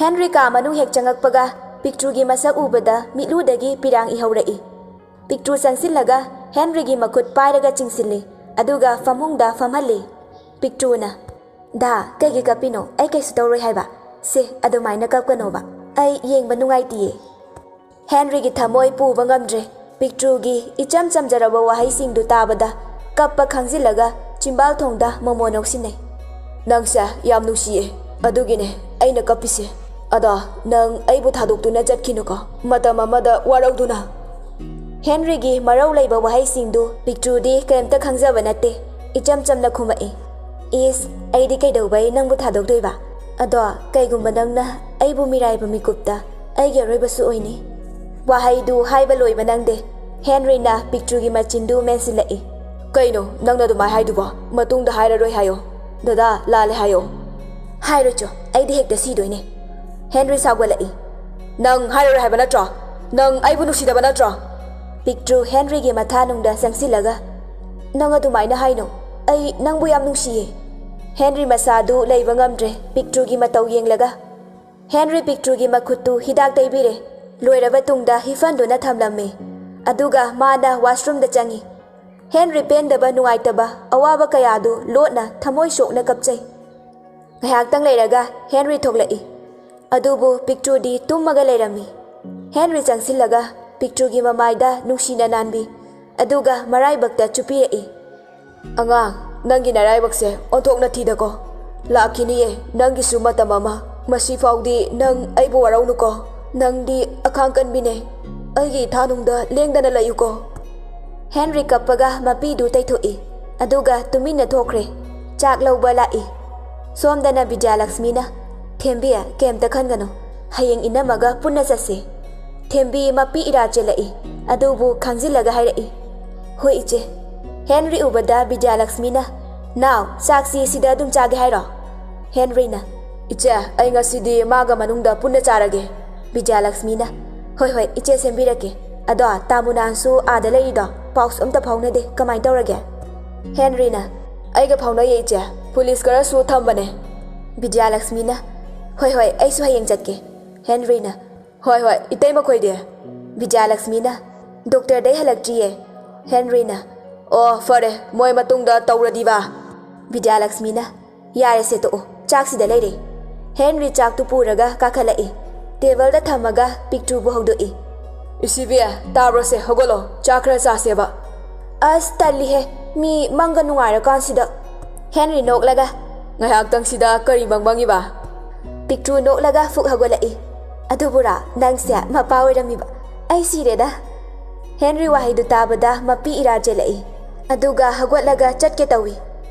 ꯍꯦꯟꯔꯤ ꯀꯥ ꯃꯅꯨꯡ ꯍꯦꯛ ꯆꯪꯉꯛꯄꯒ ꯄꯤꯛꯇ꯭ꯔꯨꯒꯤ ꯃꯁꯛ ꯎꯕꯗ ꯃꯤꯠꯂꯨꯗꯒꯤ ꯄꯤꯔꯥꯡ ꯏꯍꯧꯔꯛꯏ꯫ ꯄꯤꯛꯇ꯭ꯔꯨ ꯆꯪꯁꯤꯜꯂꯒ ꯍꯦꯟꯔꯤꯒꯤ ꯃꯈꯨꯠ ꯄꯥꯏꯔꯒ ꯆꯤꯡꯁꯤꯜꯂꯤ, ꯑꯗꯨꯒ ꯐꯃꯨꯡꯗ ꯐꯝꯍꯜꯂꯤ꯫ ꯄꯤꯛꯇ꯭ꯔꯨꯅ, "ꯗꯥ, ꯀꯩꯒꯤ ꯀꯞꯄꯤꯅꯣ? ꯑꯩ ꯀꯩꯁꯨ ꯇꯧꯔꯣꯏ ꯍꯥꯏꯕ꯫ ꯁꯦ, ꯑꯗꯨꯃꯥꯏꯅ ꯀꯞꯀꯅꯣꯕ꯫ ꯑꯩ ꯌꯦꯡꯕ ꯅꯨꯡꯉꯥꯏꯇꯤꯌꯦ꯫" ꯍꯦꯟꯔꯤꯒꯤ ꯊꯃꯣꯏ ꯄꯨꯕ ꯉꯝꯗ꯭ꯔꯦ꯫ ꯄꯤꯛꯇ꯭ꯔꯨꯒꯤ ꯏꯆꯝ ꯆꯝꯖꯔꯕ ꯋꯥꯍꯩꯁꯤꯡꯗꯨ ꯇꯥꯕꯗ ꯀꯞꯄ ꯈꯥꯡꯖꯤꯜꯂꯒ ꯆꯤꯝꯕꯥꯜ ꯊꯣꯡꯗ ꯃꯣꯃꯣ ꯅꯣꯛꯁꯤꯟꯅꯩ꯫ "ꯅꯪꯁꯦ ꯌꯥꯝ ꯅꯨꯡꯁꯤꯌꯦ, ꯑꯗꯨꯒꯤꯅꯦ ꯑꯩꯅ ꯀꯞꯄꯤꯁꯦ꯫ ꯑꯗꯣ ꯅꯪ ꯑꯩꯕꯨ ꯊꯥꯗꯣꯛꯇꯨꯅ ꯆꯠꯈꯤꯅꯨꯀꯣ, ꯃꯇꯝ ꯑꯃꯗ ꯋꯥꯔꯧꯗꯨꯅ꯫" ꯍꯦꯟꯔꯤꯒꯤ ꯃꯔꯧ ꯂꯩꯕ ꯋꯥꯍꯩꯁꯤꯡꯗꯨ ꯄꯤꯛꯇ꯭ꯔꯨꯗꯤ ꯀꯔꯤꯝꯇ ꯈꯪꯖꯕ ꯅꯠꯇꯦ꯫ ꯏꯆꯝ ꯆꯝꯅ ꯈꯨꯝꯃꯛꯏ, "ꯏꯁ, ꯑꯩꯗꯤ ꯀꯩꯗꯧꯕꯩ ꯅꯪꯕꯨ ꯊꯥꯗꯣꯛꯇꯣꯏꯕ? ꯑꯗꯣ ꯀꯩꯒꯨꯝꯕ ꯅꯪꯅ ꯑꯩꯕꯨ ꯃꯤꯔꯥꯏꯕ ꯃꯤꯀꯨꯞꯇ ꯑꯩꯒꯤ ꯑꯔꯣꯏꯕꯁꯨ ꯑꯣꯏꯅꯤ꯫" ꯋꯥꯍꯩꯗꯨ ꯍꯥꯏꯕ ꯂꯣꯏꯕ ꯅꯪꯗꯦ꯫ ꯍꯦꯟꯔꯤꯅ ꯄꯤꯛꯇ꯭ꯔꯨꯒꯤ ꯃꯆꯤꯟꯗꯨ ꯃꯦꯟꯁꯤꯜꯂꯛꯏ꯫ "ꯀꯩꯅꯣ ꯅꯪꯅ ꯑꯗꯨꯃꯥꯏ ꯍꯥꯏꯗꯨꯕꯣ? ꯃꯇꯨꯡꯗ ꯍꯥꯏꯔꯔꯣꯏ ꯍꯥꯏꯌꯣ꯫ ꯗꯗꯥ, ꯂꯥꯜꯂꯦ ꯍꯥꯏꯌꯣ꯫" "ꯍꯥꯏꯔꯣꯏ ꯆꯣ, ꯑꯩꯗꯤ ꯍꯦꯛꯇ ꯁꯤꯗꯣꯏꯅꯦ꯫" ꯍꯦꯟꯔꯤ ꯁꯥꯎꯒꯠꯂꯛꯏ꯫ "ꯅꯪ ꯍꯥꯏꯔꯔꯣꯏ ꯍꯥꯏꯕ ꯅꯠꯇ꯭ꯔꯣ? ꯅꯪ ꯑꯩꯕꯨ ꯅꯨꯡꯁꯤꯗꯕ ꯅꯠꯇ꯭ꯔꯣ?" ꯄꯤꯛꯇ꯭ꯔꯨ ꯍꯦꯟꯔꯤꯒꯤ ꯃꯊꯥꯅꯨꯡꯗ ꯆꯪꯁꯤꯜꯂꯒ, "ꯅꯪ ꯑꯗꯨꯃꯥꯏꯅ ꯍꯥꯏꯅꯣ꯫ ꯑꯩ ꯅꯪꯕꯨ ꯌꯥꯝ ꯅꯨꯡꯁꯤꯌꯦ꯫" ꯍꯦꯟꯔꯤ ꯃꯁꯥꯗꯨ ꯂꯩꯕ ꯉꯝꯗ꯭ꯔꯦ, ꯄꯤꯛꯇ꯭ꯔꯨꯒꯤ ꯃꯇꯧ ꯌꯦꯡꯂꯒ꯫ ꯍꯦꯟꯔꯤ ꯄꯤꯛꯇ꯭ꯔꯨꯒꯤ ꯃꯈꯨꯠꯇꯨ ꯍꯤꯗꯥꯛ ꯇꯩꯕꯤꯔꯦ꯫ ꯂꯣꯏꯔꯕ ꯇꯨꯡꯗ ꯍꯤꯐꯟꯗꯨꯅ ꯊꯝꯂꯝꯃꯤ꯫ ꯑꯗꯨꯒ ꯃꯥꯅ ꯋꯥꯁꯔꯨꯝꯗ ꯆꯪꯉꯤ꯫ ꯍꯦꯟꯔꯤ ꯄꯦꯟꯗꯕ, ꯅꯨꯡꯉꯥꯏꯇꯕ, ꯑꯋꯥꯕ ꯀꯌꯥꯗꯨ ꯂꯣꯠꯅ ꯊꯃꯣꯏ ꯁꯣꯛꯅ ꯀꯞꯆꯩ꯫ ꯉꯥꯏꯍꯥꯛꯇꯪ ꯂꯩꯔꯒ ꯍꯦꯟꯔꯤ ꯊꯣꯛꯂꯛꯏ꯫ ꯑꯗꯨꯕꯨ ꯄꯤꯛꯇ꯭ꯔꯨꯗꯤ ꯇꯨꯝꯃꯒ ꯂꯩꯔꯝꯃꯤ꯫ ꯍꯦꯟꯔꯤ ꯆꯪꯁꯤꯜꯂꯒ ꯄꯤꯛꯇ꯭ꯔꯨꯒꯤ ꯃꯃꯥꯏꯗ ꯅꯨꯡꯁꯤꯅ ꯅꯥꯟꯕꯤ, ꯑꯗꯨꯒ ꯃꯔꯥꯏꯕꯛꯇ ꯆꯨꯞꯄꯤꯔꯛꯏ꯫ "ꯑꯉꯥꯡ, ꯅꯪꯒꯤ ꯅꯔꯥꯏꯕꯛꯁꯦ ꯑꯣꯟꯊꯣꯛꯅ ꯊꯤꯗꯀꯣ꯫ ꯂꯥꯛꯈꯤꯅꯤꯌꯦ ꯅꯪꯒꯤꯁꯨ ꯃꯇꯝ ꯑꯃ꯫ ꯃꯁꯤꯐꯥꯎꯗꯤ ꯅꯪ ꯑꯩꯕꯨ ꯋꯥꯔꯧꯅꯨꯀꯣ꯫ ꯅꯪꯗꯤ ꯑꯈꯥꯡ ꯀꯟꯕꯤꯅꯦ꯫ ꯑꯩꯒꯤ ꯏꯊꯥꯅꯨꯡꯗ ꯂꯦꯡꯗꯅ ꯂꯩꯌꯨꯀꯣ꯫" ꯍꯦꯟꯔꯤ ꯀꯞꯄꯒ ꯃꯄꯤꯗꯨ ꯇꯩꯊꯣꯛꯏ, ꯑꯗꯨꯒ ꯇꯨꯃꯤꯟꯅ ꯊꯣꯛꯈ꯭ꯔꯦ꯫ ꯆꯥꯛ ꯂꯧꯕ ꯂꯥꯛꯏ꯫ ꯁꯣꯝꯗꯅ ꯕꯤꯗ꯭ꯌꯥꯂꯛꯁꯃꯤꯅ, "ꯊꯦꯝꯕꯤ, ꯀꯩꯝꯇ ꯈꯟꯒꯅꯨ꯫ ꯍꯌꯦꯡ ꯏꯅꯝꯃꯒ ꯄꯨꯟꯅ ꯆꯠꯁꯤ꯫" ꯊꯦꯝꯕꯤ ꯃꯄꯤ ꯏꯔꯥ ꯆꯦꯜꯂꯛꯏ, ꯑꯗꯨꯕꯨ ꯈꯪꯖꯤꯜꯂꯒ ꯍꯥꯏꯔꯛꯏ, "ꯍꯣꯏ ꯏꯆꯦ꯫" ꯍꯦꯟꯔꯤ ꯎꯕꯗ ꯕꯤꯗ꯭ꯌꯥꯂꯛꯁꯃꯤꯅ, "ꯅꯥꯎ, ꯆꯥꯛꯁꯤ ꯁꯤꯗ ꯑꯗꯨꯝ ꯆꯥꯒꯦ ꯍꯥꯏꯔꯣ?" ꯍꯦꯟꯔꯤꯅ, "ꯏꯆꯦ, ꯑꯩ ꯉꯁꯤꯗꯤ ꯃꯥꯒ ꯃꯅꯨꯡꯗ ꯄꯨꯟꯅ ꯆꯥꯔꯒꯦ꯫" ꯕꯤꯗ꯭ꯌꯥꯂꯛꯁꯃꯤꯅ, "ꯍꯣꯏ ꯍꯣꯏ ꯏꯆꯦ, ꯁꯦꯝꯕꯤꯔꯛꯀꯦ꯫ ꯑꯗꯣ ꯇꯥꯃꯨꯅꯥꯟꯁꯨ ꯑꯥꯗ ꯂꯩꯔꯤꯗꯣ? ꯄꯥꯎꯁꯨ ꯑꯝꯇ ꯐꯥꯎꯅꯗꯦ, ꯀꯃꯥꯏꯅ ꯇꯧꯔꯒꯦ?" ꯍꯦꯟꯔꯤꯅ, "ꯑꯩꯒ ꯐꯥꯎꯅꯩꯌꯦ ꯏꯆꯦ, ꯄꯨꯂꯤꯁ ꯈꯔꯁꯨ ꯊꯝꯕꯅꯦ꯫" ꯕꯤꯗ꯭ꯌꯥꯂꯛꯁꯃꯤꯅ, "ꯍꯣꯏ ꯍꯣꯏ, ꯑꯩꯁꯨ ꯍꯌꯦꯡ ꯆꯠꯀꯦ꯫" ꯍꯦꯟꯔꯤꯅ, "ꯍꯣꯏ ꯍꯣꯏ, ꯏꯇꯩ ꯃꯈꯣꯏꯗꯤ?" ꯕꯤꯗ꯭ꯌꯥꯂꯛꯁꯃꯤꯅ, "ꯗꯣꯛꯇꯔꯗꯩ ꯍꯜꯂꯛꯇ꯭ꯔꯤꯌꯦ꯫" ꯍꯦꯟꯔꯤꯅ, "ꯑꯣ ꯐꯔꯦ, ꯃꯣꯏ ꯃꯇꯨꯡꯗ ꯇꯧꯔꯗꯤꯕ꯫" ꯕꯤꯗ꯭ꯌꯥꯂꯛꯁꯃꯤꯅ, "ꯌꯥꯔꯦꯁꯦ, ꯇꯣꯛꯑꯣ, ꯆꯥꯛꯁꯤꯗ ꯂꯩꯔꯦ꯫" ꯍꯦꯟꯔꯤ ꯆꯥꯛꯇꯨ ꯄꯨꯔꯒ ꯀꯥꯈꯠꯂꯛꯏ꯫ ꯇꯦꯕꯜꯗ ꯊꯝꯃꯒ ꯄꯤꯛꯇ꯭ꯔꯨꯕꯨ ꯍꯧꯗꯣꯛꯏ꯫ "ꯏꯁꯤꯕꯤ, ꯇꯥꯕ꯭ꯔꯣꯁꯦ? ꯍꯧꯒꯠꯂꯣ, ꯆꯥꯛ ꯈꯔ ꯆꯥꯁꯦꯕ꯫" "ꯑꯁ, ꯇꯜꯂꯤꯍꯦ, ꯃꯤ ꯃꯪꯒ ꯅꯨꯡꯉꯥꯏꯔꯀꯥꯟꯁꯤꯗ꯫" ꯍꯦꯟꯔꯤ ꯅꯣꯛꯂꯒ, "ꯉꯥꯏꯍꯥꯛꯇꯪꯁꯤꯗ ꯀꯔꯤ ꯃꯪ ꯃꯪꯉꯤꯕ?" ꯄꯤꯛꯇ꯭ꯔꯨ ꯅꯣꯛꯂꯒ ꯐꯨꯛ ꯍꯧꯒꯠꯂꯛꯏ꯫ "ꯑꯗꯨꯕꯨꯔꯥ, ꯅꯪꯁꯦ ꯃꯄꯥ ꯑꯣꯏꯔꯝꯃꯤꯕ꯫ ꯑꯩ ꯁꯤꯔꯦꯗ꯫" ꯍꯦꯟꯔꯤ ꯋꯥꯍꯩꯗꯨ ꯇꯥꯕꯗ ꯃꯄꯤ ꯏꯔꯥ ꯆꯦꯜꯂꯛꯏ꯫ ꯑꯗꯨꯒ ꯍꯧꯒꯠꯂꯒ ꯆꯠꯀꯦ ꯇꯧꯏ꯫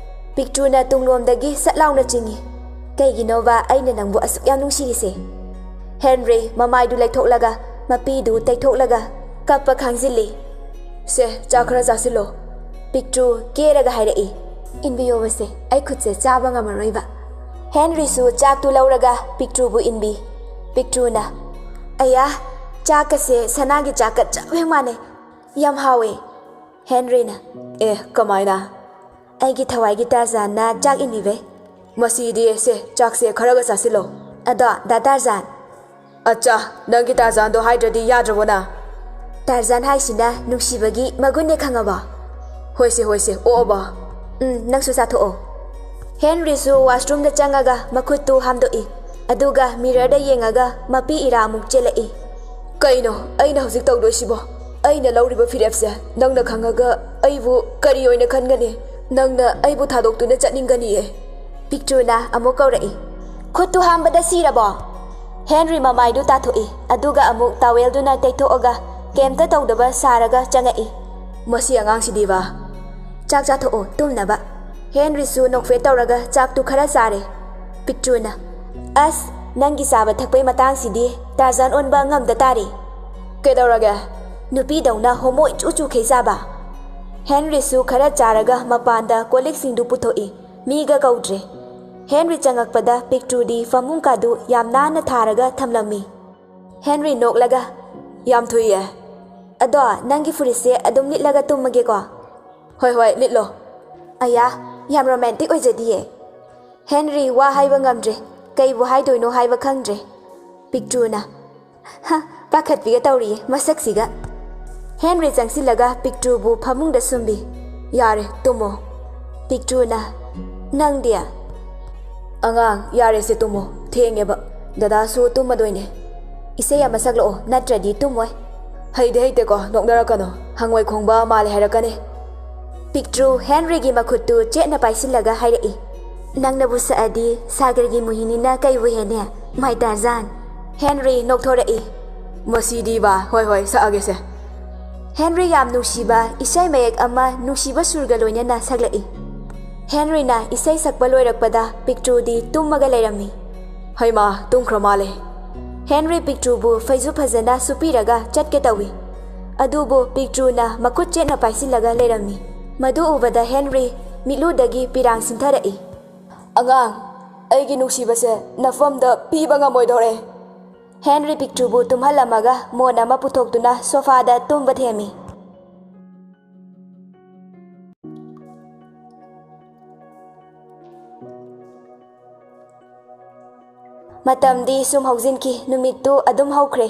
ꯄꯤꯛꯇ꯭ꯔꯨꯅ ꯇꯨꯡꯂꯣꯝꯗꯒꯤ ꯁꯠ ꯂꯥꯎꯅ ꯆꯤꯡꯏ꯫ "ꯀꯩꯒꯤꯅꯣꯕ ꯑꯩꯅ ꯅꯪꯕꯨ ꯑꯁꯨꯛ ꯌꯥꯝ ꯅꯨꯡꯁꯤꯔꯤꯁꯦ?" ꯍꯦꯟꯔꯤ ꯃꯃꯥꯏꯗꯨ ꯂꯩꯊꯣꯛꯂꯒ ꯃꯄꯤꯗꯨ ꯇꯩꯊꯣꯛꯂꯒ ꯀꯞꯄ ꯈꯥꯡꯖꯤꯜꯂꯤ꯫ "ꯁꯦ, ꯆꯥꯛ ꯈꯔ ꯆꯥꯁꯤꯜꯂꯣ꯫" ꯄꯤꯛꯇ꯭ꯔꯨ ꯀꯦꯔꯒ ꯍꯥꯏꯔꯛꯏ꯫ "ꯏꯟꯕꯤꯌꯣꯕꯁꯦ, ꯑꯩ ꯈꯨꯠꯁꯦ ꯆꯥꯕ ꯉꯝꯃꯔꯣꯏꯕ꯫" ꯍꯦꯟꯔꯤꯁꯨ ꯆꯥꯛꯇꯨ ꯂꯧꯔꯒ ꯄꯤꯛꯇ꯭ꯔꯨꯕꯨ ꯏꯟꯕꯤ꯫ ꯄꯤꯛꯇ꯭ꯔꯨꯅ, "ꯑꯌꯥ, ꯆꯥꯛꯀꯁꯦ ꯁꯅꯥꯒꯤ ꯆꯥꯛꯀ ꯆꯞ ꯍꯦꯛ ꯃꯥꯟꯅꯩ꯫ ꯌꯥꯝ ꯍꯥꯎꯋꯦ꯫" ꯍꯦꯟꯔꯤꯅ, "ꯑꯦ, ꯀꯃꯥꯏꯅ?" "ꯑꯩꯒꯤ ꯊꯋꯥꯏꯒꯤ ꯇꯥꯔꯖꯥꯟꯅ ꯆꯥꯛ ꯏꯟꯕꯤꯕꯩ꯫" "ꯃꯁꯤꯗꯤ, ꯁꯦ, ꯆꯥꯛꯁꯦ ꯈꯔꯒ ꯆꯥꯁꯤꯜꯂꯣ꯫" "ꯑꯗꯣ, ꯗꯥ ꯇꯥꯔꯖꯥꯟ꯫" "ꯑꯠꯆꯥ, ꯅꯪꯒꯤ ꯇꯥꯔꯖꯥꯟꯗꯣ ꯍꯥꯏꯗ꯭ꯔꯗꯤ ꯌꯥꯗ꯭ꯔꯕꯣ ꯅꯪ?" "ꯇꯥꯔꯖꯥꯟ ꯍꯥꯏꯁꯤꯅ ꯅꯨꯡꯁꯤꯕꯒꯤ ꯃꯒꯨꯟꯅꯦ, ꯈꯪꯉꯕꯣ?" "ꯍꯣꯏꯁꯦ, ꯍꯣꯏꯁꯦ, ꯑꯣꯛꯑꯕ?" "ꯎꯝ, ꯅꯪꯁꯨ ꯆꯥꯊꯣꯛꯑꯣ꯫" ꯍꯦꯟꯔꯤꯁꯨ ꯋꯥꯁꯔꯨꯝꯗ ꯆꯪꯉꯒ ꯃꯈꯨꯠꯇꯨ ꯍꯥꯝꯗꯣꯛꯏ꯫ ꯑꯗꯨꯒ ꯃꯤꯔꯔꯗ ꯌꯦꯡꯉꯒ ꯃꯄꯤ ꯏꯔꯥ ꯑꯃꯨꯛ ꯆꯦꯜꯂꯛꯏ꯫ "ꯀꯩꯅꯣ ꯑꯩꯅ ꯍꯧꯖꯤꯛ ꯇꯧꯗꯣꯏꯁꯤꯕꯣ? ꯑꯩꯅ ꯂꯧꯔꯤꯕ ꯐꯤꯔꯦꯞꯁꯦ ꯅꯪꯅ ꯈꯪꯉꯒ ꯑꯩꯕꯨ ꯀꯔꯤ ꯑꯣꯏꯅ ꯈꯟꯒꯅꯤ? ꯅꯪꯅ ꯑꯩꯕꯨ ꯊꯥꯗꯣꯛꯇꯨꯅ ꯆꯠꯅꯤꯡꯒꯅꯤꯌꯦ꯫" ꯄꯤꯛꯇ꯭ꯔꯨꯅ ꯑꯃꯨꯛ ꯀꯧꯔꯛꯏ꯫ "ꯈꯨꯠꯇꯨ ꯍꯥꯝꯕꯗ ꯁꯤꯔꯕꯣ?" ꯍꯦꯟꯔꯤ ꯃꯃꯥꯏꯗꯨ ꯇꯥꯊꯣꯛꯏ, ꯑꯗꯨꯒ ꯑꯃꯨꯛ ꯇꯥꯋꯦꯜꯗꯨꯅ ꯇꯩꯊꯣꯛꯑꯒ ꯀꯩꯝꯇ ꯇꯧꯗꯕ ꯁꯥꯔꯒ ꯆꯪꯉꯛꯏ꯫ "ꯃꯁꯤ ꯑꯉꯥꯡꯁꯤꯗꯤꯕ꯫" "ꯆꯥꯛ ꯆꯥꯊꯣꯛꯑꯣ, ꯇꯨꯝꯅꯕ꯫" ꯍꯦꯟꯔꯤꯁꯨ ꯅꯣꯛꯐꯦꯠ ꯇꯧꯔꯒ ꯆꯥꯛꯇꯨ ꯈꯔ ꯆꯥꯔꯦ꯫ ꯄꯤꯛꯇ꯭ꯔꯨꯅ, "ꯑꯁ, ꯅꯪꯒꯤ ꯆꯥꯕ ꯊꯛꯄꯩ ꯃꯇꯥꯡꯁꯤꯗꯤ ꯇꯥꯔꯖꯥꯟ ꯑꯣꯟꯕ ꯉꯝꯗ ꯇꯥꯔꯦ꯫" "ꯀꯩꯗꯧꯔꯒꯦ?" "ꯅꯨꯄꯤꯗꯧꯅ ꯍꯣꯃꯣ ꯏꯆꯨ ꯆꯨꯈꯩ ꯆꯥꯕ꯫" ꯍꯦꯟꯔꯤꯁꯨ ꯈꯔ ꯆꯥꯔꯒ ꯃꯄꯥꯟꯗ ꯀꯣꯜꯂꯤꯛꯁꯤꯡꯗꯨ ꯄꯨꯊꯣꯛꯏ꯫ ꯃꯤꯒ ꯀꯧꯗ꯭ꯔꯦ꯫ ꯍꯦꯟꯔꯤ ꯆꯪꯉꯛꯄꯗ ꯄꯤꯛꯇ꯭ꯔꯨꯗꯤ ꯐꯃꯨꯡ ꯀꯥꯗꯨ ꯌꯥꯝ ꯅꯥꯟꯅ ꯊꯥꯔꯒ ꯊꯝꯂꯝꯃꯤ꯫ ꯍꯦꯟꯔꯤ ꯅꯣꯛꯂꯒ, "ꯌꯥꯝ ꯊꯨꯏꯌꯦ꯫" "ꯑꯗꯣ, ꯅꯪꯒꯤ ꯐꯨꯔꯤꯠꯁꯦ ꯑꯗꯨꯝ ꯂꯤꯠꯂꯒ ꯇꯨꯝꯃꯒꯦꯀꯣ?" "ꯍꯣꯏ, ꯍꯣꯏ, ꯂꯤꯠꯂꯣ꯫" "ꯑꯌꯥ, ꯌꯥꯝ ꯔꯣꯃꯥꯟꯇꯤꯛ ꯑꯣꯏꯖꯗꯤꯌꯦ꯫" ꯍꯦꯟꯔꯤ ꯋꯥ ꯍꯥꯏꯕ ꯉꯝꯗ꯭ꯔꯦ꯫ ꯀꯩꯕꯨ ꯍꯥꯏꯗꯣꯏꯅꯣ ꯍꯥꯏꯕ ꯈꯪꯗ꯭ꯔꯦ꯫ ꯄꯤꯛꯇ꯭ꯔꯨꯅ, "ꯍ, ꯄꯥꯈꯠꯄꯤꯒ ꯇꯧꯔꯤꯌꯦ ꯃꯁꯛꯁꯤꯒ꯫" ꯍꯦꯟꯔꯤ ꯆꯪꯁꯤꯜꯂꯒ ꯄꯤꯛꯇ꯭ꯔꯨꯕꯨ ꯐꯃꯨꯡꯗ ꯁꯨꯝꯕꯤ꯫ "ꯌꯥꯔꯦ, ꯇꯨꯝꯃꯣ꯫" ꯄꯤꯛꯇ꯭ꯔꯨꯅ, "ꯅꯪꯗꯤ?" "ꯑꯉꯥꯡ, ꯌꯥꯔꯦꯁꯦ, ꯇꯨꯝꯃꯣ꯫ ꯊꯦꯡꯉꯦꯕ꯫ ꯗꯗꯥꯁꯨ ꯇꯨꯝꯃꯗꯣꯏꯅꯦ꯫" "ꯏꯁꯩ ꯑꯃ ꯁꯛꯂꯛꯑꯣ, ꯅꯠꯇ꯭ꯔꯗꯤ ꯇꯨꯝꯃꯣꯏ꯫" ꯍꯩꯗꯤ ꯍꯩꯇꯦꯀꯣ, ꯅꯣꯛꯅꯔꯛꯀꯅꯣ꯫ ꯍꯪꯉꯣꯏ ꯈꯣꯡꯕ ꯃꯥꯜꯂꯦ ꯍꯥꯏꯔꯛꯀꯅꯤ꯫ ꯄꯤꯛꯇ꯭ꯔꯨ ꯍꯦꯟꯔꯤꯒꯤ ꯃꯈꯨꯠꯇꯨ ꯆꯦꯠꯅ ꯄꯥꯏꯁꯤꯜꯂꯒ ꯍꯥꯏꯔꯛꯏ, "ꯅꯪꯅꯕꯨ ꯁꯛꯑꯗꯤ ꯁꯥꯒꯔꯒꯤ ꯃꯣꯍꯤꯅꯤꯅ ꯀꯩꯕꯨ ꯍꯦꯟꯅꯦ, ꯃꯥꯏ ꯇꯥꯔꯖꯥꯟ?" ꯍꯦꯟꯔꯤ ꯅꯣꯛꯊꯣꯔꯛꯏ꯫ "ꯃꯁꯤꯗꯤ ꯕꯥ, ꯍꯣꯏ ꯍꯣꯏ, ꯁꯛꯑꯒꯦꯁꯦ꯫" ꯍꯦꯟꯔꯤ ꯌꯥꯝ ꯅꯨꯡꯁꯤꯕ ꯏꯁꯩ ꯃꯌꯦꯛ ꯑꯃ ꯅꯨꯡꯁꯤꯕ ꯁꯨꯔꯒ ꯂꯣꯏꯅꯅ ꯁꯛꯂꯛꯏ꯫ ꯍꯦꯟꯔꯤꯅ ꯏꯁꯩ ꯁꯛꯄ ꯂꯣꯏꯔꯛꯄꯗ ꯄꯤꯛꯇ꯭ꯔꯨꯗꯤ ꯇꯨꯝꯃꯒ ꯂꯩꯔꯝꯃꯤ꯫ "ꯍꯩꯃꯥ, ꯇꯨꯝꯈ꯭ꯔ ꯃꯥꯜꯂꯦ꯫" ꯍꯦꯟꯔꯤ ꯄꯤꯛꯇ꯭ꯔꯨꯕꯨ ꯐꯩꯖꯨꯞ ꯐꯖꯅ ꯁꯨꯞꯄꯤꯔꯒ ꯆꯠꯀꯦ ꯇꯧꯏ꯫ ꯑꯗꯨꯕꯨ ꯄꯤꯛꯇ꯭ꯔꯨꯅ ꯃꯈꯨꯠ ꯆꯦꯠꯅ ꯄꯥꯏꯁꯤꯜꯂꯒ ꯂꯩꯔꯝꯃꯤ꯫ ꯃꯗꯨ ꯎꯕꯗ ꯍꯦꯟꯔꯤ ꯃꯤꯠꯂꯨꯗꯒꯤ ꯄꯤꯔꯥꯡ ꯁꯤꯟꯊꯔꯛꯏ꯫ "ꯑꯉꯥꯡ, ꯑꯩꯒꯤ ꯅꯨꯡꯁꯤꯕꯁꯦ, ꯅꯐꯝꯗ ꯄꯤꯕ ꯉꯝꯃꯣꯏꯗꯧꯔꯦ꯫" ꯍꯦꯟꯔꯤ ꯄꯤꯛꯇ꯭ꯔꯨꯕꯨ ꯇꯨꯝꯍꯜꯂꯝꯃꯒ ꯃꯣꯟ ꯑꯃ ꯄꯨꯊꯣꯛꯇꯨꯅ ꯁꯣꯐꯥꯗ ꯇꯨꯝꯕ ꯊꯦꯝꯃꯤ꯫ ꯃꯇꯝꯗꯤ ꯁꯨꯝ ꯍꯧꯖꯤꯟꯈꯤ, ꯅꯨꯃꯤꯠꯇꯨ ꯑꯗꯨꯝ ꯍꯧꯈ꯭ꯔꯦ꯫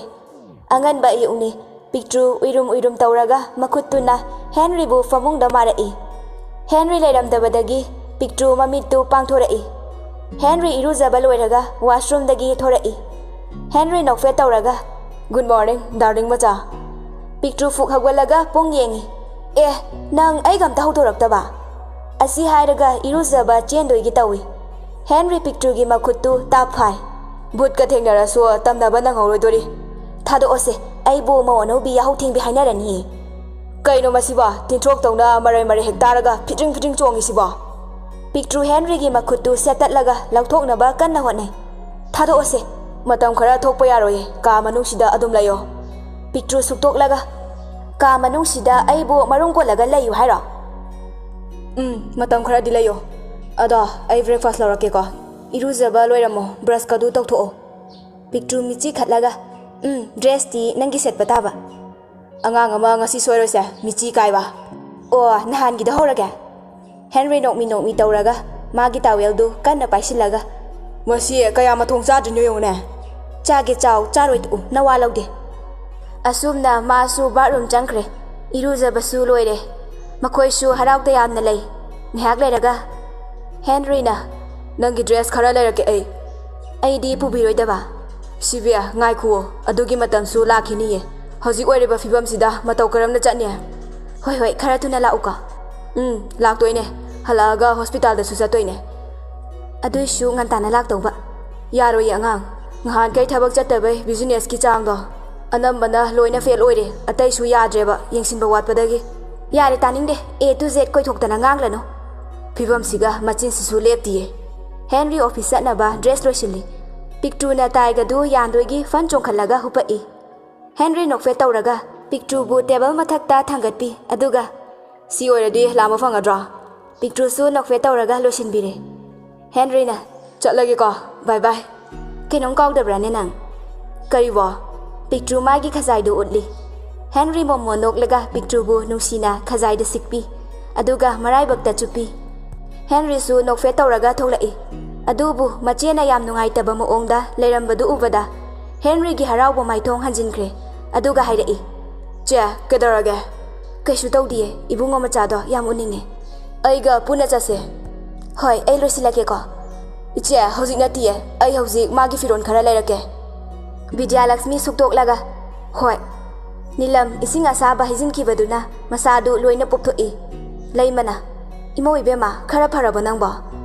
ꯑꯉꯟꯕ ꯑꯌꯨꯛꯅꯤ꯫ ꯄꯤꯛꯇ꯭ꯔꯨ ꯎꯏꯔꯨꯝ ꯎꯏꯔꯨꯝ ꯇꯧꯔꯒ ꯃꯈꯨꯠꯇꯨꯅ ꯍꯦꯟꯔꯤꯕꯨ ꯐꯃꯨꯡꯗ ꯃꯥꯔꯛꯏ꯫ ꯍꯦꯟꯔꯤ ꯂꯩꯔꯝꯗꯕꯗꯒꯤ ꯄꯤꯛꯇ꯭ꯔꯨ ꯃꯃꯤꯠꯇꯨ ꯄꯥꯡꯊꯣꯔꯛꯏ꯫ ꯍꯦꯟꯔꯤ ꯏꯔꯨꯖꯕ ꯂꯣꯏꯔꯒ ꯋꯥꯁꯔꯨꯝꯗꯒꯤ ꯊꯣꯔꯛꯏ꯫ ꯍꯦꯟꯔꯤ ꯅꯣꯛꯐꯦꯠ ꯇꯧꯔꯒ, "Good morning, darling ꯃꯆꯥ꯫" ꯄꯤꯛꯇ꯭ꯔꯨ ꯐꯨꯛ ꯍꯧꯒꯠꯂꯒ ꯄꯨꯡ ꯌꯦꯡꯉꯤ꯫ "ꯑꯦ, ꯅꯪ ꯑꯩꯒ ꯑꯝꯇ ꯍꯧꯗꯣꯔꯛꯇꯕ?" ꯑꯁꯤ ꯍꯥꯏꯔꯒ ꯏꯔꯨꯖꯕ ꯆꯦꯟꯗꯣꯏꯒꯤ ꯇꯧꯏ꯫ ꯍꯦꯟꯔꯤ ꯄꯤꯛꯇ꯭ꯔꯨꯒꯤ ꯃꯈꯨꯠꯇꯨ ꯇꯥꯞ ꯐꯥꯏ꯫ "ꯚꯨꯠꯀ ꯊꯦꯡꯅꯔꯁꯨ ꯇꯝꯅꯕ ꯅꯪꯍꯧꯔꯣꯏꯗꯣꯔꯤ꯫ ꯊꯥꯗꯣꯛꯑꯣꯁꯦ, ꯑꯩꯕꯨ ꯃꯧ ꯑꯅꯧꯕꯤ ꯌꯥꯍꯧ ꯊꯦꯡꯕꯤ ꯍꯥꯏꯅꯔꯅꯤꯌꯦ꯫" "ꯀꯩꯅꯣ ꯃꯁꯤꯕꯣ, ꯇꯤꯟꯊ꯭ꯔꯣꯛꯇꯧꯅ ꯃꯔꯩ ꯃꯔꯩ ꯍꯦꯛ ꯇꯥꯔꯒ ꯐꯤꯗ꯭ꯔꯤꯡ ꯐꯤꯗ꯭ꯔꯤꯡ ꯆꯣꯡꯉꯤꯁꯤꯕꯣ?" ꯄꯤꯛꯇ꯭ꯔꯨ ꯍꯦꯟꯔꯤꯒꯤ ꯃꯈꯨꯠꯇꯨ ꯁꯦꯠꯇꯠꯂꯒ ꯂꯧꯊꯣꯛꯅꯕ ꯀꯟꯅ ꯍꯣꯠꯅꯩ꯫ "ꯊꯥꯗꯣꯛꯑꯣꯁꯦ, ꯃꯇꯝ ꯈꯔ ꯊꯣꯛꯄ ꯌꯥꯔꯣꯏꯌꯦ, ꯀꯥ ꯃꯅꯨꯡꯁꯤꯗ ꯑꯗꯨꯝ ꯂꯩꯌꯣ꯫" ꯄꯤꯛꯇ꯭ꯔꯨ ꯁꯨꯛꯇꯣꯛꯂꯒ, "ꯀꯥ ꯃꯅꯨꯡꯁꯤꯗ ꯑꯩꯕꯨ ꯃꯔꯨꯝ ꯀꯣꯜꯂꯒ ꯂꯩꯌꯨ ꯍꯥꯏꯔꯣ?" "ꯎꯝ, ꯃꯇꯝ ꯈꯔꯗꯤ ꯂꯩꯌꯣ꯫ ꯑꯗꯣ ꯑꯩ ꯕ꯭ꯔꯦꯛꯐꯥꯁ ꯂꯧꯔꯛꯀꯦꯀꯣ꯫ ꯏꯔꯨꯖꯕ ꯂꯣꯏꯔꯝꯃꯣ, ꯕ꯭ꯔꯁꯀꯗꯨ ꯇꯧꯊꯣꯛꯑꯣ꯫" ꯄꯤꯛꯇ꯭ꯔꯨ ꯃꯤꯠꯆꯤ ꯈꯠꯂꯒ, "ꯎꯝ, ꯗ꯭ꯔꯦꯁꯇꯤ ꯅꯪꯒꯤ ꯁꯦꯠꯄ ꯇꯥꯕ꯫" "ꯑꯉꯥꯡ ꯑꯃ ꯉꯁꯤ ꯁꯣꯏꯔꯣꯏꯁꯦ, ꯃꯤꯠꯆꯤ ꯀꯥꯏꯕ꯫" "ꯑꯣ, ꯅꯍꯥꯟꯒꯤꯗꯣ ꯍꯧꯔꯒꯦ?" ꯍꯦꯟꯔꯤ ꯅꯣꯛꯃꯤ ꯅꯣꯛꯃꯤ ꯇꯧꯔꯒ ꯃꯥꯒꯤ ꯇꯥꯋꯦꯜꯗꯨ ꯀꯟꯅ ꯄꯥꯏꯁꯤꯜꯂꯒ, "ꯃꯁꯤ ꯀꯌꯥ ꯃꯊꯣꯡ ꯆꯥꯗ꯭ꯔꯤꯅꯣ ꯌꯦꯡꯉꯨꯅꯦ꯫" "ꯆꯥꯒꯦ ꯆꯥꯎ, ꯆꯥꯔꯣꯏ ꯇꯣꯛꯎ, ꯅꯋꯥ ꯂꯧꯗꯦ꯫" ꯑꯁꯨꯝꯅ ꯃꯥꯁꯨ ꯕꯥꯠꯔꯨꯝ ꯆꯪꯈ꯭ꯔꯦ꯫ ꯏꯔꯨꯖꯕꯁꯨ ꯂꯣꯏꯔꯦ꯫ ꯃꯈꯣꯏꯁꯨ ꯍꯔꯥꯎ ꯇꯌꯥꯝꯅ ꯂꯩ꯫ ꯉꯥꯏꯍꯥꯛ ꯂꯩꯔꯒ ꯍꯦꯟꯔꯤꯅ, "ꯅꯪꯒꯤ ꯗ꯭ꯔꯦꯁ ꯈꯔ ꯂꯩꯔꯛꯀꯦ ꯑꯩ꯫" "ꯑꯩꯗꯤ ꯄꯨꯕꯤꯔꯣꯏꯗꯕ꯫" "ꯁꯤꯕꯤꯌꯥ, ꯉꯥꯏꯈꯨꯑꯣ, ꯑꯗꯨꯒꯤ ꯃꯇꯝꯁꯨ ꯂꯥꯛꯈꯤꯅꯤꯌꯦ꯫ ꯍꯧꯖꯤꯛ ꯑꯣꯏꯔꯤꯕ ꯐꯤꯕꯝꯁꯤꯗ ꯃꯇꯧ ꯀꯔꯝꯅ ꯆꯠꯅꯤ? ꯍꯣꯏ, ꯍꯣꯏ, ꯈꯔ ꯊꯨꯅ ꯂꯥꯛꯎꯀꯣ꯫ ꯎꯝ, ꯂꯥꯛꯇꯣꯏꯅꯦ꯫ ꯍꯜꯂꯛꯑꯒ ꯍꯣꯁꯄꯤꯇꯥꯜꯗꯁꯨ ꯆꯠꯇꯣꯏꯅꯦ꯫ ꯑꯗꯨꯏꯁꯨ ꯉꯟꯇꯥꯅ ꯂꯥꯛꯇꯧꯕ꯫ ꯌꯥꯔꯣꯏꯌꯦ ꯑꯉꯥꯡ꯫ ꯉꯍꯥꯟꯈꯩ ꯊꯕꯛ ꯆꯠꯇꯕꯩ ꯕꯤꯖꯤꯅꯦꯁꯀꯤ ꯆꯥꯡꯗꯣ ꯑꯅꯝꯕꯅ ꯂꯣꯏꯅ ꯐꯦꯜ ꯑꯣꯏꯔꯦ, ꯑꯇꯩꯁꯨ ꯌꯥꯗ꯭ꯔꯦꯕ, ꯌꯦꯡꯁꯤꯟꯕ ꯋꯥꯠꯄꯗꯒꯤ꯫ ꯌꯥꯔꯦ ꯇꯥꯅꯤꯡꯗꯦ, A to Z ꯀꯣꯏꯊꯣꯛꯇꯅ ꯉꯥꯡꯂꯅꯨ꯫ ꯐꯤꯕꯝꯁꯤꯒ ꯃꯆꯤꯟꯁꯤꯁꯨ ꯂꯦꯞꯇꯤꯌꯦ꯫ ꯍꯦꯟꯔꯤ ꯑꯣꯐꯤꯁ ꯆꯠꯅꯕ ꯗ꯭ꯔꯦꯁ ꯂꯣꯏꯁꯤꯜꯂꯤ꯫ ꯄꯤꯛꯇ꯭ꯔꯨꯅ ꯇꯥꯏꯒꯗꯨ ꯌꯥꯟꯗꯣꯏꯒꯤ ꯐꯟ ꯆꯣꯡꯈꯠꯂꯒ ꯍꯨꯞꯄꯛꯏ꯫ ꯍꯦꯟꯔꯤ ꯅꯣꯛꯐꯦꯠ ꯇꯧꯔꯒ ꯄꯤꯛꯇ꯭ꯔꯨꯕꯨ ꯇꯦꯕꯜ ꯃꯊꯛꯇ ꯊꯥꯡꯒꯠꯄꯤ, ꯑꯗꯨꯒ, "ꯁꯤ ꯑꯣꯏꯔꯗꯤ ꯂꯥꯝꯕ ꯐꯪꯒꯗ꯭ꯔꯣ?" ꯄꯤꯛꯇ꯭ꯔꯨꯁꯨ ꯅꯣꯛꯐꯦꯠ ꯇꯧꯔꯒ ꯂꯣꯏꯁꯤꯟꯕꯤꯔꯦ꯫ ꯍꯦꯟꯔꯤꯅ, "ꯆꯠꯂꯒꯦꯀꯣ, ꯕꯥꯏ ꯕꯥꯏ꯫ ꯀꯩꯅꯣꯝ ꯀꯥꯎꯗꯕ꯭ꯔꯥꯅꯦ ꯅꯪ?" "ꯀꯔꯤꯕꯣ?" ꯄꯤꯛꯇ꯭ꯔꯨ ꯃꯥꯒꯤ ꯈꯖꯥꯏꯗꯨ ꯎꯠꯂꯤ꯫ ꯍꯦꯟꯔꯤ ꯃꯣꯃꯣ ꯅꯣꯛꯂꯒ ꯄꯤꯛꯇ꯭ꯔꯨꯕꯨ ꯅꯨꯡꯁꯤꯅ ꯈꯖꯥꯏꯗ ꯁꯤꯛꯄꯤ, ꯑꯗꯨꯒ ꯃꯔꯥꯏꯕꯛꯇ ꯆꯨꯞꯄꯤ꯫ ꯍꯦꯟꯔꯤꯁꯨ ꯅꯣꯛꯐꯦꯠ ꯇꯧꯔꯒ ꯊꯣꯛꯂꯛꯏ꯫ ꯑꯗꯨꯕꯨ ꯃꯆꯦꯅ ꯌꯥꯝ ꯅꯨꯡꯉꯥꯏꯇꯕ ꯃꯑꯣꯡꯗ ꯂꯩꯔꯝꯕꯗꯨ ꯎꯕꯗ ꯍꯦꯟꯔꯤꯒꯤ ꯍꯔꯥꯎꯕ ꯃꯥꯏꯊꯣꯡ ꯍꯟꯖꯤꯟꯈ꯭ꯔꯦ, ꯑꯗꯨꯒ ꯍꯥꯏꯔꯛꯏ, "ꯆꯦ, ꯀꯩꯗꯧꯔꯒꯦ?" "ꯀꯩꯁꯨ ꯇꯧꯗꯤꯌꯦ, ꯏꯕꯨꯡꯉꯣ ꯃꯆꯥꯗꯣ ꯌꯥꯝ ꯎꯅꯤꯡꯉꯦ꯫ ꯑꯩꯒ ꯄꯨꯟꯅ ꯆꯠꯁꯦ꯫" "ꯍꯣꯏ, ꯑꯩ ꯂꯣꯏꯁꯤꯜꯂꯒꯦꯀꯣ꯫" "ꯏꯆꯦ, ꯍꯧꯖꯤꯛ ꯅꯠꯇꯤꯌꯦ, ꯑꯩ ꯍꯧꯖꯤꯛ ꯃꯥꯒꯤ ꯐꯤꯔꯣꯜ ꯈꯔ ꯂꯩꯔꯛꯀꯦ꯫" ꯕꯤꯗ꯭ꯌꯥꯂꯛꯁꯃꯤ ꯁꯨꯛꯇꯣꯛꯂꯒ, "ꯍꯣꯏ꯫" ꯅꯤꯂꯝ ꯏꯁꯤꯡ ꯑꯁꯥꯕ ꯍꯩꯖꯤꯟꯈꯤꯕꯗꯨꯅ ꯃꯁꯥꯗꯨ ꯂꯣꯏꯅ ꯄꯣꯞꯊꯣꯛꯏ꯫ ꯂꯩꯃꯅ, "ꯏꯃꯧ ꯏꯕꯦꯝꯃ, ꯈꯔ ꯐꯔꯕꯣ ꯅꯪꯕꯣ?"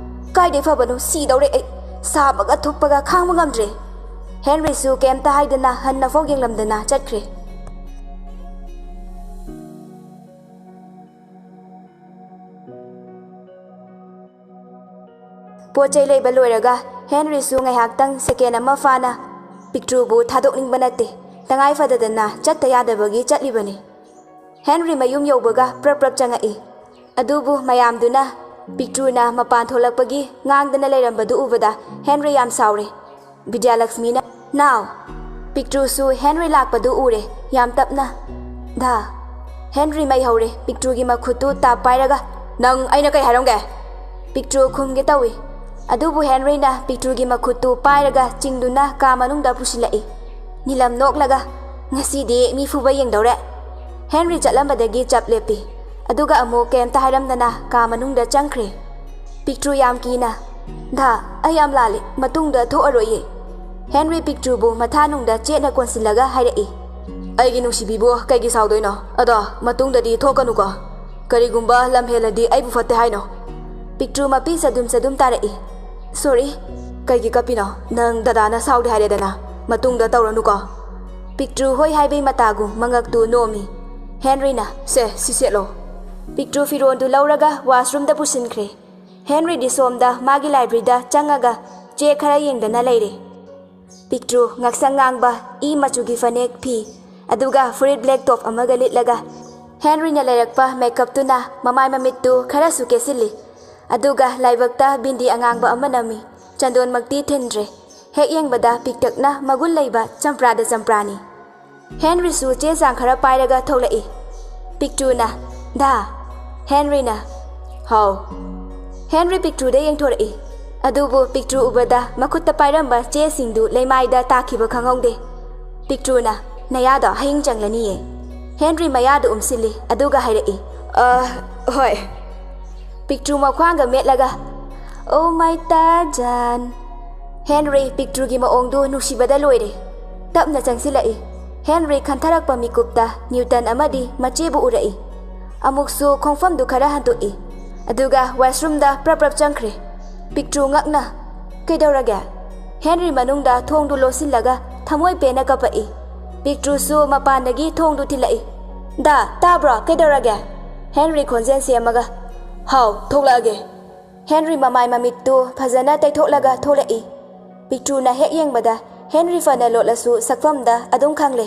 "ꯀꯥꯏꯗꯩ ꯐꯕꯅꯣ, ꯁꯤꯗꯧꯔꯦ ꯑꯩ꯫ ꯁꯥꯕꯒ ꯊꯨꯞꯄꯒ ꯈꯥꯡꯕ ꯉꯝꯗ꯭ꯔꯦ꯫" ꯍꯦꯟꯔꯤꯁꯨ ꯀꯩꯝꯇ ꯍꯥꯏꯗꯅ ꯍꯟꯅꯐꯥꯎ ꯌꯦꯡꯂꯝꯗꯅ ꯆꯠꯈ꯭ꯔꯦ꯫ ꯄꯣꯠ ꯆꯩ ꯂꯩꯕ ꯂꯣꯏꯔꯒ ꯍꯦꯟꯔꯤꯁꯨ ꯉꯥꯏꯍꯥꯛꯇꯪ ꯁꯦꯀꯦꯟ ꯑꯃ ꯐꯥꯅ ꯄꯤꯛꯇ꯭ꯔꯨꯕꯨ ꯊꯥꯗꯣꯛꯅꯤꯡꯕ ꯅꯠꯇꯦ, ꯇꯉꯥꯏ ꯐꯗꯗꯅ ꯆꯠꯇ ꯌꯥꯗꯕꯒꯤ ꯆꯠꯂꯤꯕꯅꯤ꯫ ꯍꯦꯟꯔꯤ ꯃꯌꯨꯝ ꯌꯧꯕꯒ ꯄ꯭ꯔꯞ ꯄ꯭ꯔꯞ ꯆꯪꯉꯛꯏ꯫ ꯑꯗꯨꯕꯨ ꯃꯌꯥꯝꯗꯨꯅ ꯄꯤꯛꯇ꯭ꯔꯨꯅ ꯃꯄꯥꯟ ꯊꯣꯛꯂꯛꯄꯒꯤ ꯉꯥꯡꯗꯅ ꯂꯩꯔꯝꯕꯗꯨ ꯎꯕꯗ ꯍꯦꯟꯔꯤ ꯌꯥꯝ ꯁꯥꯎꯔꯦ꯫ ꯕꯤꯗ꯭ꯌꯥꯂꯛꯁꯃꯤꯅ, "ꯅꯥꯎ!" ꯄꯤꯛꯇ꯭ꯔꯨꯁꯨ ꯍꯦꯟꯔꯤ ꯂꯥꯛꯄꯗꯨ ꯎꯔꯦ, ꯌꯥꯝ ꯇꯞꯅ, "ꯙꯥ!" ꯍꯦꯟꯔꯤ ꯃꯩ ꯍꯧꯔꯦ, ꯄꯤꯛꯇ꯭ꯔꯨꯒꯤ ꯃꯈꯨꯠꯇꯨ ꯇꯥꯞ ꯄꯥꯏꯔꯒ, "ꯅꯪ ꯑꯩꯅ ꯀꯩ ꯍꯥꯏꯔꯝꯒꯦ?" ꯄꯤꯛꯇ꯭ꯔꯨ ꯈꯨꯝꯒꯦ ꯇꯧꯏ꯫ ꯑꯗꯨꯕꯨ ꯍꯦꯟꯔꯤꯅ ꯄꯤꯛꯇ꯭ꯔꯨꯒꯤ ꯃꯈꯨꯠꯇꯨ ꯄꯥꯏꯔꯒ ꯆꯤꯡꯗꯨꯅ ꯀꯥ ꯃꯅꯨꯡꯗ ꯄꯨꯁꯤꯜꯂꯛꯏ꯫ ꯅꯤꯂꯝ ꯅꯣꯛꯂꯒ, "ꯉꯁꯤꯗꯤ ꯃꯤ ꯐꯨꯕ ꯌꯦꯡꯗꯧꯔꯦ꯫" ꯍꯦꯟꯔꯤ ꯆꯠꯂꯝꯕꯗꯒꯤ ꯆꯞ ꯂꯦꯞꯄꯤ꯫ ꯑꯗꯨꯒ ꯑꯃꯨꯛ ꯀꯩꯝꯇ ꯍꯥꯏꯔꯝꯗꯅ ꯀꯥ ꯃꯅꯨꯡꯗ ꯆꯪꯈ꯭ꯔꯦ꯫ ꯄꯤꯛꯇ꯭ꯔꯨ ꯌꯥꯝ ꯀꯤꯅ, "ꯙꯥ, ꯑꯩ ꯌꯥꯝ ꯂꯥꯜꯂꯦ, ꯃꯇꯨꯡꯗ ꯊꯣꯛꯑꯔꯣꯏꯌꯦ꯫" ꯍꯦꯟꯔꯤ ꯄꯤꯛꯇ꯭ꯔꯨꯕꯨ ꯃꯊꯥꯅꯨꯡꯗ ꯆꯦꯠꯅ ꯀꯣꯟꯁꯤꯜꯂꯒ ꯍꯥꯏꯔꯛꯏ꯫ ꯑꯩꯒꯤ ꯅꯨꯡꯁꯤꯕꯤꯕꯨ ꯀꯩꯒꯤ ꯁꯥꯎꯗꯣꯏꯅꯣ? ꯑꯗꯣ ꯃꯇꯨꯡꯗꯗꯤ ꯊꯣꯛꯀꯅꯨꯀꯣ꯫ ꯀꯔꯤꯒꯨꯝꯕ ꯂꯝ ꯍꯦꯜꯂꯗꯤ ꯑꯩꯕꯨ ꯐꯠꯇꯦ ꯍꯥꯏꯅꯣ? ꯄꯤꯛꯇ꯭ꯔꯨ ꯃꯄꯤ ꯆꯗꯨꯝ ꯆꯗꯨꯝ ꯇꯥꯔꯛꯏ꯫ "ꯁꯣꯔꯤ, ꯀꯩꯒꯤ ꯀꯞꯄꯤꯅꯣ? ꯅꯪ ꯗꯗꯥꯅ ꯁꯥꯎꯗꯦ ꯍꯥꯏꯔꯦꯗꯅ, ꯃꯇꯨꯡꯗ ꯇꯧꯔꯅꯨꯀꯣ"꯫ ꯄꯤꯛꯇ꯭ꯔꯨ ꯍꯣꯏ ꯍꯥꯏꯕꯩ ꯃꯇꯥꯒꯨꯝ ꯃꯉꯛꯇꯨ ꯅꯣꯝꯃꯤ꯫ ꯍꯦꯟꯔꯤꯅ, "ꯁꯦ, ꯁꯤ ꯁꯦꯠꯂꯣ"꯫ ꯄꯤꯛꯇ꯭ꯔꯨ ꯐꯤꯔꯣꯟꯗꯨ ꯂꯧꯔꯒ ꯋꯥꯁꯔꯨꯝꯗ ꯄꯨꯁꯤꯟꯈ꯭ꯔꯦ꯫ ꯍꯦꯟꯔꯤꯗꯤ ꯁꯣꯝꯗ ꯃꯥꯒꯤ ꯂꯥꯏꯕ꯭ꯔꯦꯔꯤꯗ ꯆꯪꯉꯒ ꯆꯦ ꯈꯔ ꯌꯦꯡꯗꯅ ꯂꯩꯔꯦ꯫ ꯄꯤꯛꯇ꯭ꯔꯨ ꯉꯛꯁꯪ ꯉꯥꯡꯕ ꯏ ꯃꯆꯨꯒꯤ ꯐꯅꯦꯛ ꯐꯤ, ꯑꯗꯨꯒ ꯐꯨꯔꯤꯠ ꯕ꯭ꯂꯦꯛ ꯇꯣꯞ ꯑꯃꯒ ꯂꯤꯠꯂꯒ, ꯍꯦꯟꯔꯤꯅ ꯂꯩꯔꯛꯄ ꯃꯦꯀꯞꯇꯨꯅ ꯃꯃꯥꯏ ꯃꯃꯤꯠꯇꯨ ꯈꯔꯁꯨ ꯀꯦꯁꯤꯜꯂꯤ꯫ ꯑꯗꯨꯒ ꯂꯥꯏꯕꯛꯇ ꯕꯤꯟꯗꯤ ꯑꯉꯥꯡꯕ ꯑꯃ ꯅꯝꯃꯤ꯫ ꯆꯟꯗꯣꯟꯃꯛꯇꯤ ꯊꯤꯟꯗ꯭ꯔꯦ꯫ ꯍꯦꯛ ꯌꯦꯡꯕꯗ ꯄꯤꯛꯇꯛꯅ ꯃꯒꯨꯟ ꯂꯩꯕ ꯆꯝꯄ꯭ꯔꯥꯗ ꯆꯝꯄ꯭ꯔꯥꯅꯤ꯫ ꯍꯦꯟꯔꯤꯁꯨ ꯆꯦ ꯆꯥꯡ ꯈꯔ ꯄꯥꯏꯔꯒ ꯊꯣꯛꯂꯛꯏ꯫ ꯄꯤꯛꯇ꯭ꯔꯨꯅ, "ꯗꯥ"꯫ ꯍꯦꯟꯔꯤꯅ, "ꯍꯥꯎ"꯫ ꯍꯦꯟꯔꯤ ꯄꯤꯛꯇ꯭ꯔꯨꯗ ꯌꯦꯡꯊꯣꯔꯛꯏ꯫ ꯑꯗꯨꯕꯨ ꯄꯤꯛꯇ꯭ꯔꯨ ꯎꯕꯗ ꯃꯈꯨꯠꯇ ꯄꯥꯏꯔꯝꯕ ꯆꯦꯁꯤꯡꯗꯨ ꯂꯩꯃꯥꯏꯗ ꯇꯥꯈꯤꯕ ꯈꯪꯍꯧꯗꯦ꯫ ꯄꯤꯛꯇ꯭ꯔꯨꯅ, "ꯅꯌꯥꯗꯣ ꯍꯌꯤꯡ ꯆꯪꯂꯅꯤꯌꯦ"꯫ ꯍꯦꯟꯔꯤ ꯃꯌꯥꯗꯨ ꯎꯝꯁꯤꯜꯂꯤ, ꯑꯗꯨꯒ ꯍꯥꯏꯔꯛꯏ, "ꯑ, ꯍꯣꯏ"꯫ ꯄꯤꯛꯇ꯭ꯔꯨ ꯃꯈ꯭ꯋꯥꯡꯒ ꯃꯦꯠꯂꯒ, "ꯑꯣ ꯃꯥꯏ ꯇꯥꯖꯥꯟ!" ꯍꯦꯟꯔꯤ ꯄꯤꯛꯇ꯭ꯔꯨꯒꯤ ꯃꯑꯣꯡꯗꯨ ꯅꯨꯡꯁꯤꯕꯗ ꯂꯣꯏꯔꯦ꯫ ꯇꯞꯅ ꯆꯪꯁꯤꯜꯂꯛꯏ꯫ ꯍꯦꯟꯔꯤ ꯈꯟꯊꯔꯛꯄ ꯃꯤꯀꯨꯞꯇ ꯅ꯭ꯌꯨꯇꯟ ꯑꯃꯗꯤ ꯃꯆꯦꯕꯨ ꯎꯔꯛꯏ꯫ ꯑꯃꯨꯛꯁꯨ ꯈꯣꯡꯐꯝꯗꯨ ꯈꯔ ꯍꯟꯗꯣꯛꯏ꯫ ꯑꯗꯨꯒ ꯋꯥꯁꯔꯨꯝꯗ ꯄ꯭ꯔꯞ ꯄ꯭ꯔꯞ ꯆꯪꯈ꯭ꯔꯦ꯫ ꯄꯤꯛꯇ꯭ꯔꯨ ꯉꯛꯅ, "ꯀꯩꯗꯧꯔꯒꯦ?" ꯍꯦꯟꯔꯤ ꯃꯅꯨꯡꯗ ꯊꯣꯡꯗꯨ ꯂꯣꯠꯁꯤꯜꯂꯒ ꯊꯃꯣꯏ ꯄꯦꯟꯅ ꯀꯞꯄꯛꯏ꯫ ꯄꯤꯛꯇ꯭ꯔꯨꯁꯨ ꯃꯄꯥꯟꯗꯒꯤ ꯊꯣꯡꯗꯨ ꯊꯤꯜꯂꯛꯏ꯫ "ꯗꯥ, ꯇꯥꯕ꯭ꯔꯣ? ꯀꯩꯗꯧꯔꯒꯦ?" ꯍꯦꯟꯔꯤ ꯈꯣꯟꯖꯦꯜ ꯁꯦꯝꯃꯒ, "ꯍꯥꯎ, ꯊꯣꯛꯂꯛꯑꯒꯦ"꯫ ꯍꯦꯟꯔꯤ ꯃꯃꯥꯏ ꯃꯃꯤꯠꯇꯨ ꯐꯖꯅ ꯇꯩꯊꯣꯛꯂꯒ ꯊꯣꯛꯂꯛꯏ꯫ ꯄꯤꯛꯇ꯭ꯔꯨꯅ ꯍꯦꯛ ꯌꯦꯡꯕꯗ ꯍꯦꯟꯔꯤ ꯐꯅ ꯂꯣꯠꯂꯁꯨ ꯁꯛꯐꯝꯗ ꯑꯗꯨꯝ ꯈꯪꯂꯦ꯫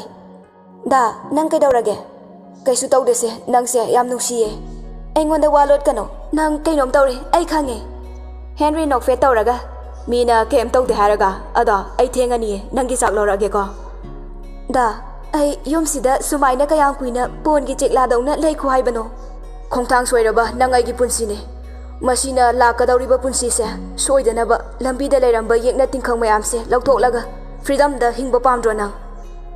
"ꯗꯥ, ꯅꯪ ꯀꯩꯗꯧꯔꯒꯦ?" "ꯀꯩꯁꯨ ꯇꯧꯗꯦꯁꯦ, ꯅꯪꯁꯦ ꯌꯥꯝ ꯅꯨꯡꯁꯤꯌꯦ꯫ ꯑꯩꯉꯣꯟꯗ ꯋꯥ ꯂꯣꯠꯀꯅꯣ, ꯅꯪ ꯀꯩꯅꯣꯝ ꯇꯧꯔꯦ, ꯑꯩ ꯈꯪꯉꯦ"꯫ ꯍꯦꯟꯔꯤ ꯅꯣꯛꯐꯦꯠ ꯇꯧꯔꯒ, "ꯃꯤꯅ ꯀꯩꯝ ꯇꯧꯗꯦ ꯍꯥꯏꯔꯒ꯫ ꯑꯗꯣ ꯑꯩ ꯊꯦꯡꯉꯅꯤꯌꯦ, ꯅꯪꯒꯤ ꯆꯥꯛ ꯂꯧꯔꯛꯑꯒꯦꯀꯣ"꯫ "ꯗꯥ, ꯑꯩ ꯌꯨꯝꯁꯤꯗ ꯁꯨꯃꯥꯏꯅ ꯀꯌꯥꯝ ꯀꯨꯏꯅ ꯄꯣꯟꯒꯤ ꯆꯦꯛꯂꯥꯗꯧꯅ ꯂꯩꯈꯣ ꯍꯥꯏꯕꯅꯣ? ꯈꯣꯡꯊꯥꯡ ꯁꯣꯏꯔꯕ ꯅꯪ ꯑꯩꯒꯤ ꯄꯨꯟꯁꯤꯅꯦ꯫ ꯃꯁꯤꯅ ꯂꯥꯛꯀꯗꯧꯔꯤꯕ ꯄꯨꯟꯁꯤꯁꯦ ꯁꯣꯏꯗꯅꯕ ꯂꯝꯕꯤꯗ ꯂꯩꯔꯝꯕ ꯌꯦꯛꯅ ꯇꯤꯡꯈꯪ ꯃꯌꯥꯝꯁꯦ ꯂꯧꯊꯣꯛꯂꯒ ꯐ꯭ꯔꯤꯗꯝꯗ ꯍꯤꯡꯕ ꯄꯥꯝꯗ꯭ꯔꯣ ꯅꯪ?"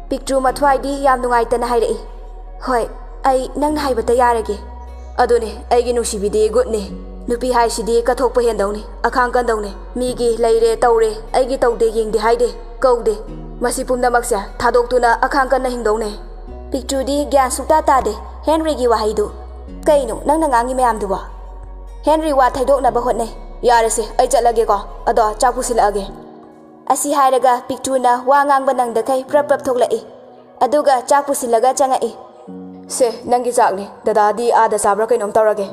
ꯄꯤꯛꯇ꯭ꯔꯨ ꯃꯊ꯭ꯋꯥꯏꯗꯤ ꯌꯥꯝ ꯅꯨꯡꯉꯥꯏꯇꯅ ꯍꯥꯏꯔꯛꯏ, "ꯍꯣꯏ, ꯑꯩ ꯅꯪꯅ ꯍꯥꯏꯕꯇ ꯌꯥꯔꯒꯦ"꯫ "ꯑꯗꯨꯅꯦ, ꯑꯩꯒꯤ ꯅꯨꯡꯁꯤꯕꯤꯗꯤ ꯒꯨꯗꯅꯦ꯫ ꯅꯨꯄꯤ ꯍꯥꯏꯁꯤꯗꯤ ꯀꯠꯊꯣꯛꯄ ꯍꯦꯟꯗꯧꯅꯤ, ꯑꯈꯥꯡ ꯀꯟꯗꯧꯅꯤ꯫ ꯃꯤꯒꯤ ꯂꯩꯔꯦ ꯇꯧꯔꯦ, ꯑꯩꯒꯤ ꯇꯧꯗꯦ ꯌꯦꯡꯗꯦ ꯍꯥꯏꯗꯦ, ꯀꯧꯗꯦ꯫ ꯃꯁꯤ ꯄꯨꯝꯅꯃꯛꯁꯦ ꯊꯥꯗꯣꯛꯇꯨꯅ ꯑꯈꯥꯡ ꯀꯟꯅ ꯍꯤꯡꯗꯧꯅꯦ꯫ ꯄꯤꯛꯇ꯭ꯔꯨꯗꯤ ꯒ꯭ꯌꯥꯟ ꯁꯨꯛꯇꯥ ꯇꯥꯗꯦ ꯍꯦꯟꯔꯤꯒꯤ ꯋꯥꯍꯩꯗꯨ꯫ "ꯀꯩꯅꯣ ꯅꯪꯅ ꯉꯥꯡꯉꯤ ꯃꯌꯥꯝꯗꯨꯕꯣ?" ꯍꯦꯟꯔꯤ ꯋꯥ ꯊꯩꯗꯣꯛꯅꯕ ꯍꯣꯠꯅꯩ꯫ "ꯌꯥꯔꯦꯁꯦ, ꯑꯩ ꯆꯠꯂꯒꯦꯀꯣ꯫ ꯑꯗꯣ ꯆꯥꯛ ꯄꯨꯁꯤꯜꯂꯛꯑꯒꯦ꯫" ꯑꯁꯤ ꯍꯥꯏꯔꯒ ꯄꯤꯛꯇ꯭ꯔꯨꯅ ꯋꯥ ꯉꯥꯡꯕ ꯅꯪꯗꯈꯩ ꯄ꯭ꯔꯞ ꯄ꯭ꯔꯞ ꯊꯣꯛꯂꯛꯏ꯫ ꯑꯗꯨꯒ ꯆꯥꯛ ꯄꯨꯁꯤꯜꯂꯒ ꯆꯪꯉꯛꯏ꯫ "ꯁꯦ, ꯅꯪꯒꯤ ꯆꯥꯛꯅꯤ꯫ ꯗꯗꯥꯗꯤ ꯑꯥꯗ ꯆꯥꯕ꯭ꯔꯥ ꯀꯩꯅꯣꯝ ꯇꯧꯔꯒꯦ꯫"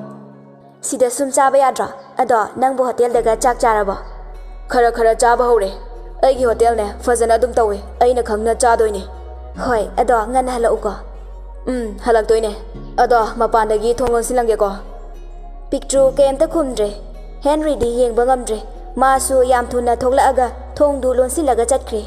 "ꯁꯤꯗ ꯁꯨꯝ ꯆꯥꯕ ꯌꯥꯗ꯭ꯔꯣ? ꯑꯗꯣ ꯅꯪꯕꯨ ꯍꯣꯇꯦꯜꯗꯒ ꯆꯥꯛ ꯆꯥꯔꯕꯣ?" "ꯈꯔ ꯈꯔ ꯆꯥꯕ ꯍꯧꯔꯦ꯫ ꯑꯩꯒꯤ ꯍꯣꯇꯦꯜꯅꯦ ꯐꯖꯅ ꯑꯗꯨꯝ ꯇꯧꯏ꯫ ꯑꯩꯅ ꯈꯪꯅ ꯆꯥꯗꯣꯏꯅꯦ꯫" "ꯍꯣꯏ, ꯑꯗꯣ ꯉꯟꯅ ꯍꯜꯂꯛꯎꯀꯣ꯫" "ꯎꯝ, ꯍꯜꯂꯛꯇꯣꯏꯅꯦ꯫ ꯑꯗꯣ ꯃꯄꯥꯟꯗꯒꯤ ꯊꯣꯡ ꯂꯣꯟꯁꯤꯜꯂꯝꯒꯦꯀꯣ꯫" ꯄꯤꯛꯇ꯭ꯔꯨ ꯀꯩꯝꯇ ꯈꯨꯝꯗ꯭ꯔꯦ꯫ ꯍꯦꯟꯔꯤꯗꯤ ꯌꯦꯡꯕ ꯉꯝꯗ꯭ꯔꯦ꯫ ꯃꯥꯁꯨ ꯌꯥꯝ ꯊꯨꯅ ꯊꯣꯛꯂꯛꯑꯒ ꯊꯣꯡꯗꯨ ꯂꯣꯟꯁꯤꯜꯂꯒ ꯆꯠꯈ꯭ꯔꯦ꯫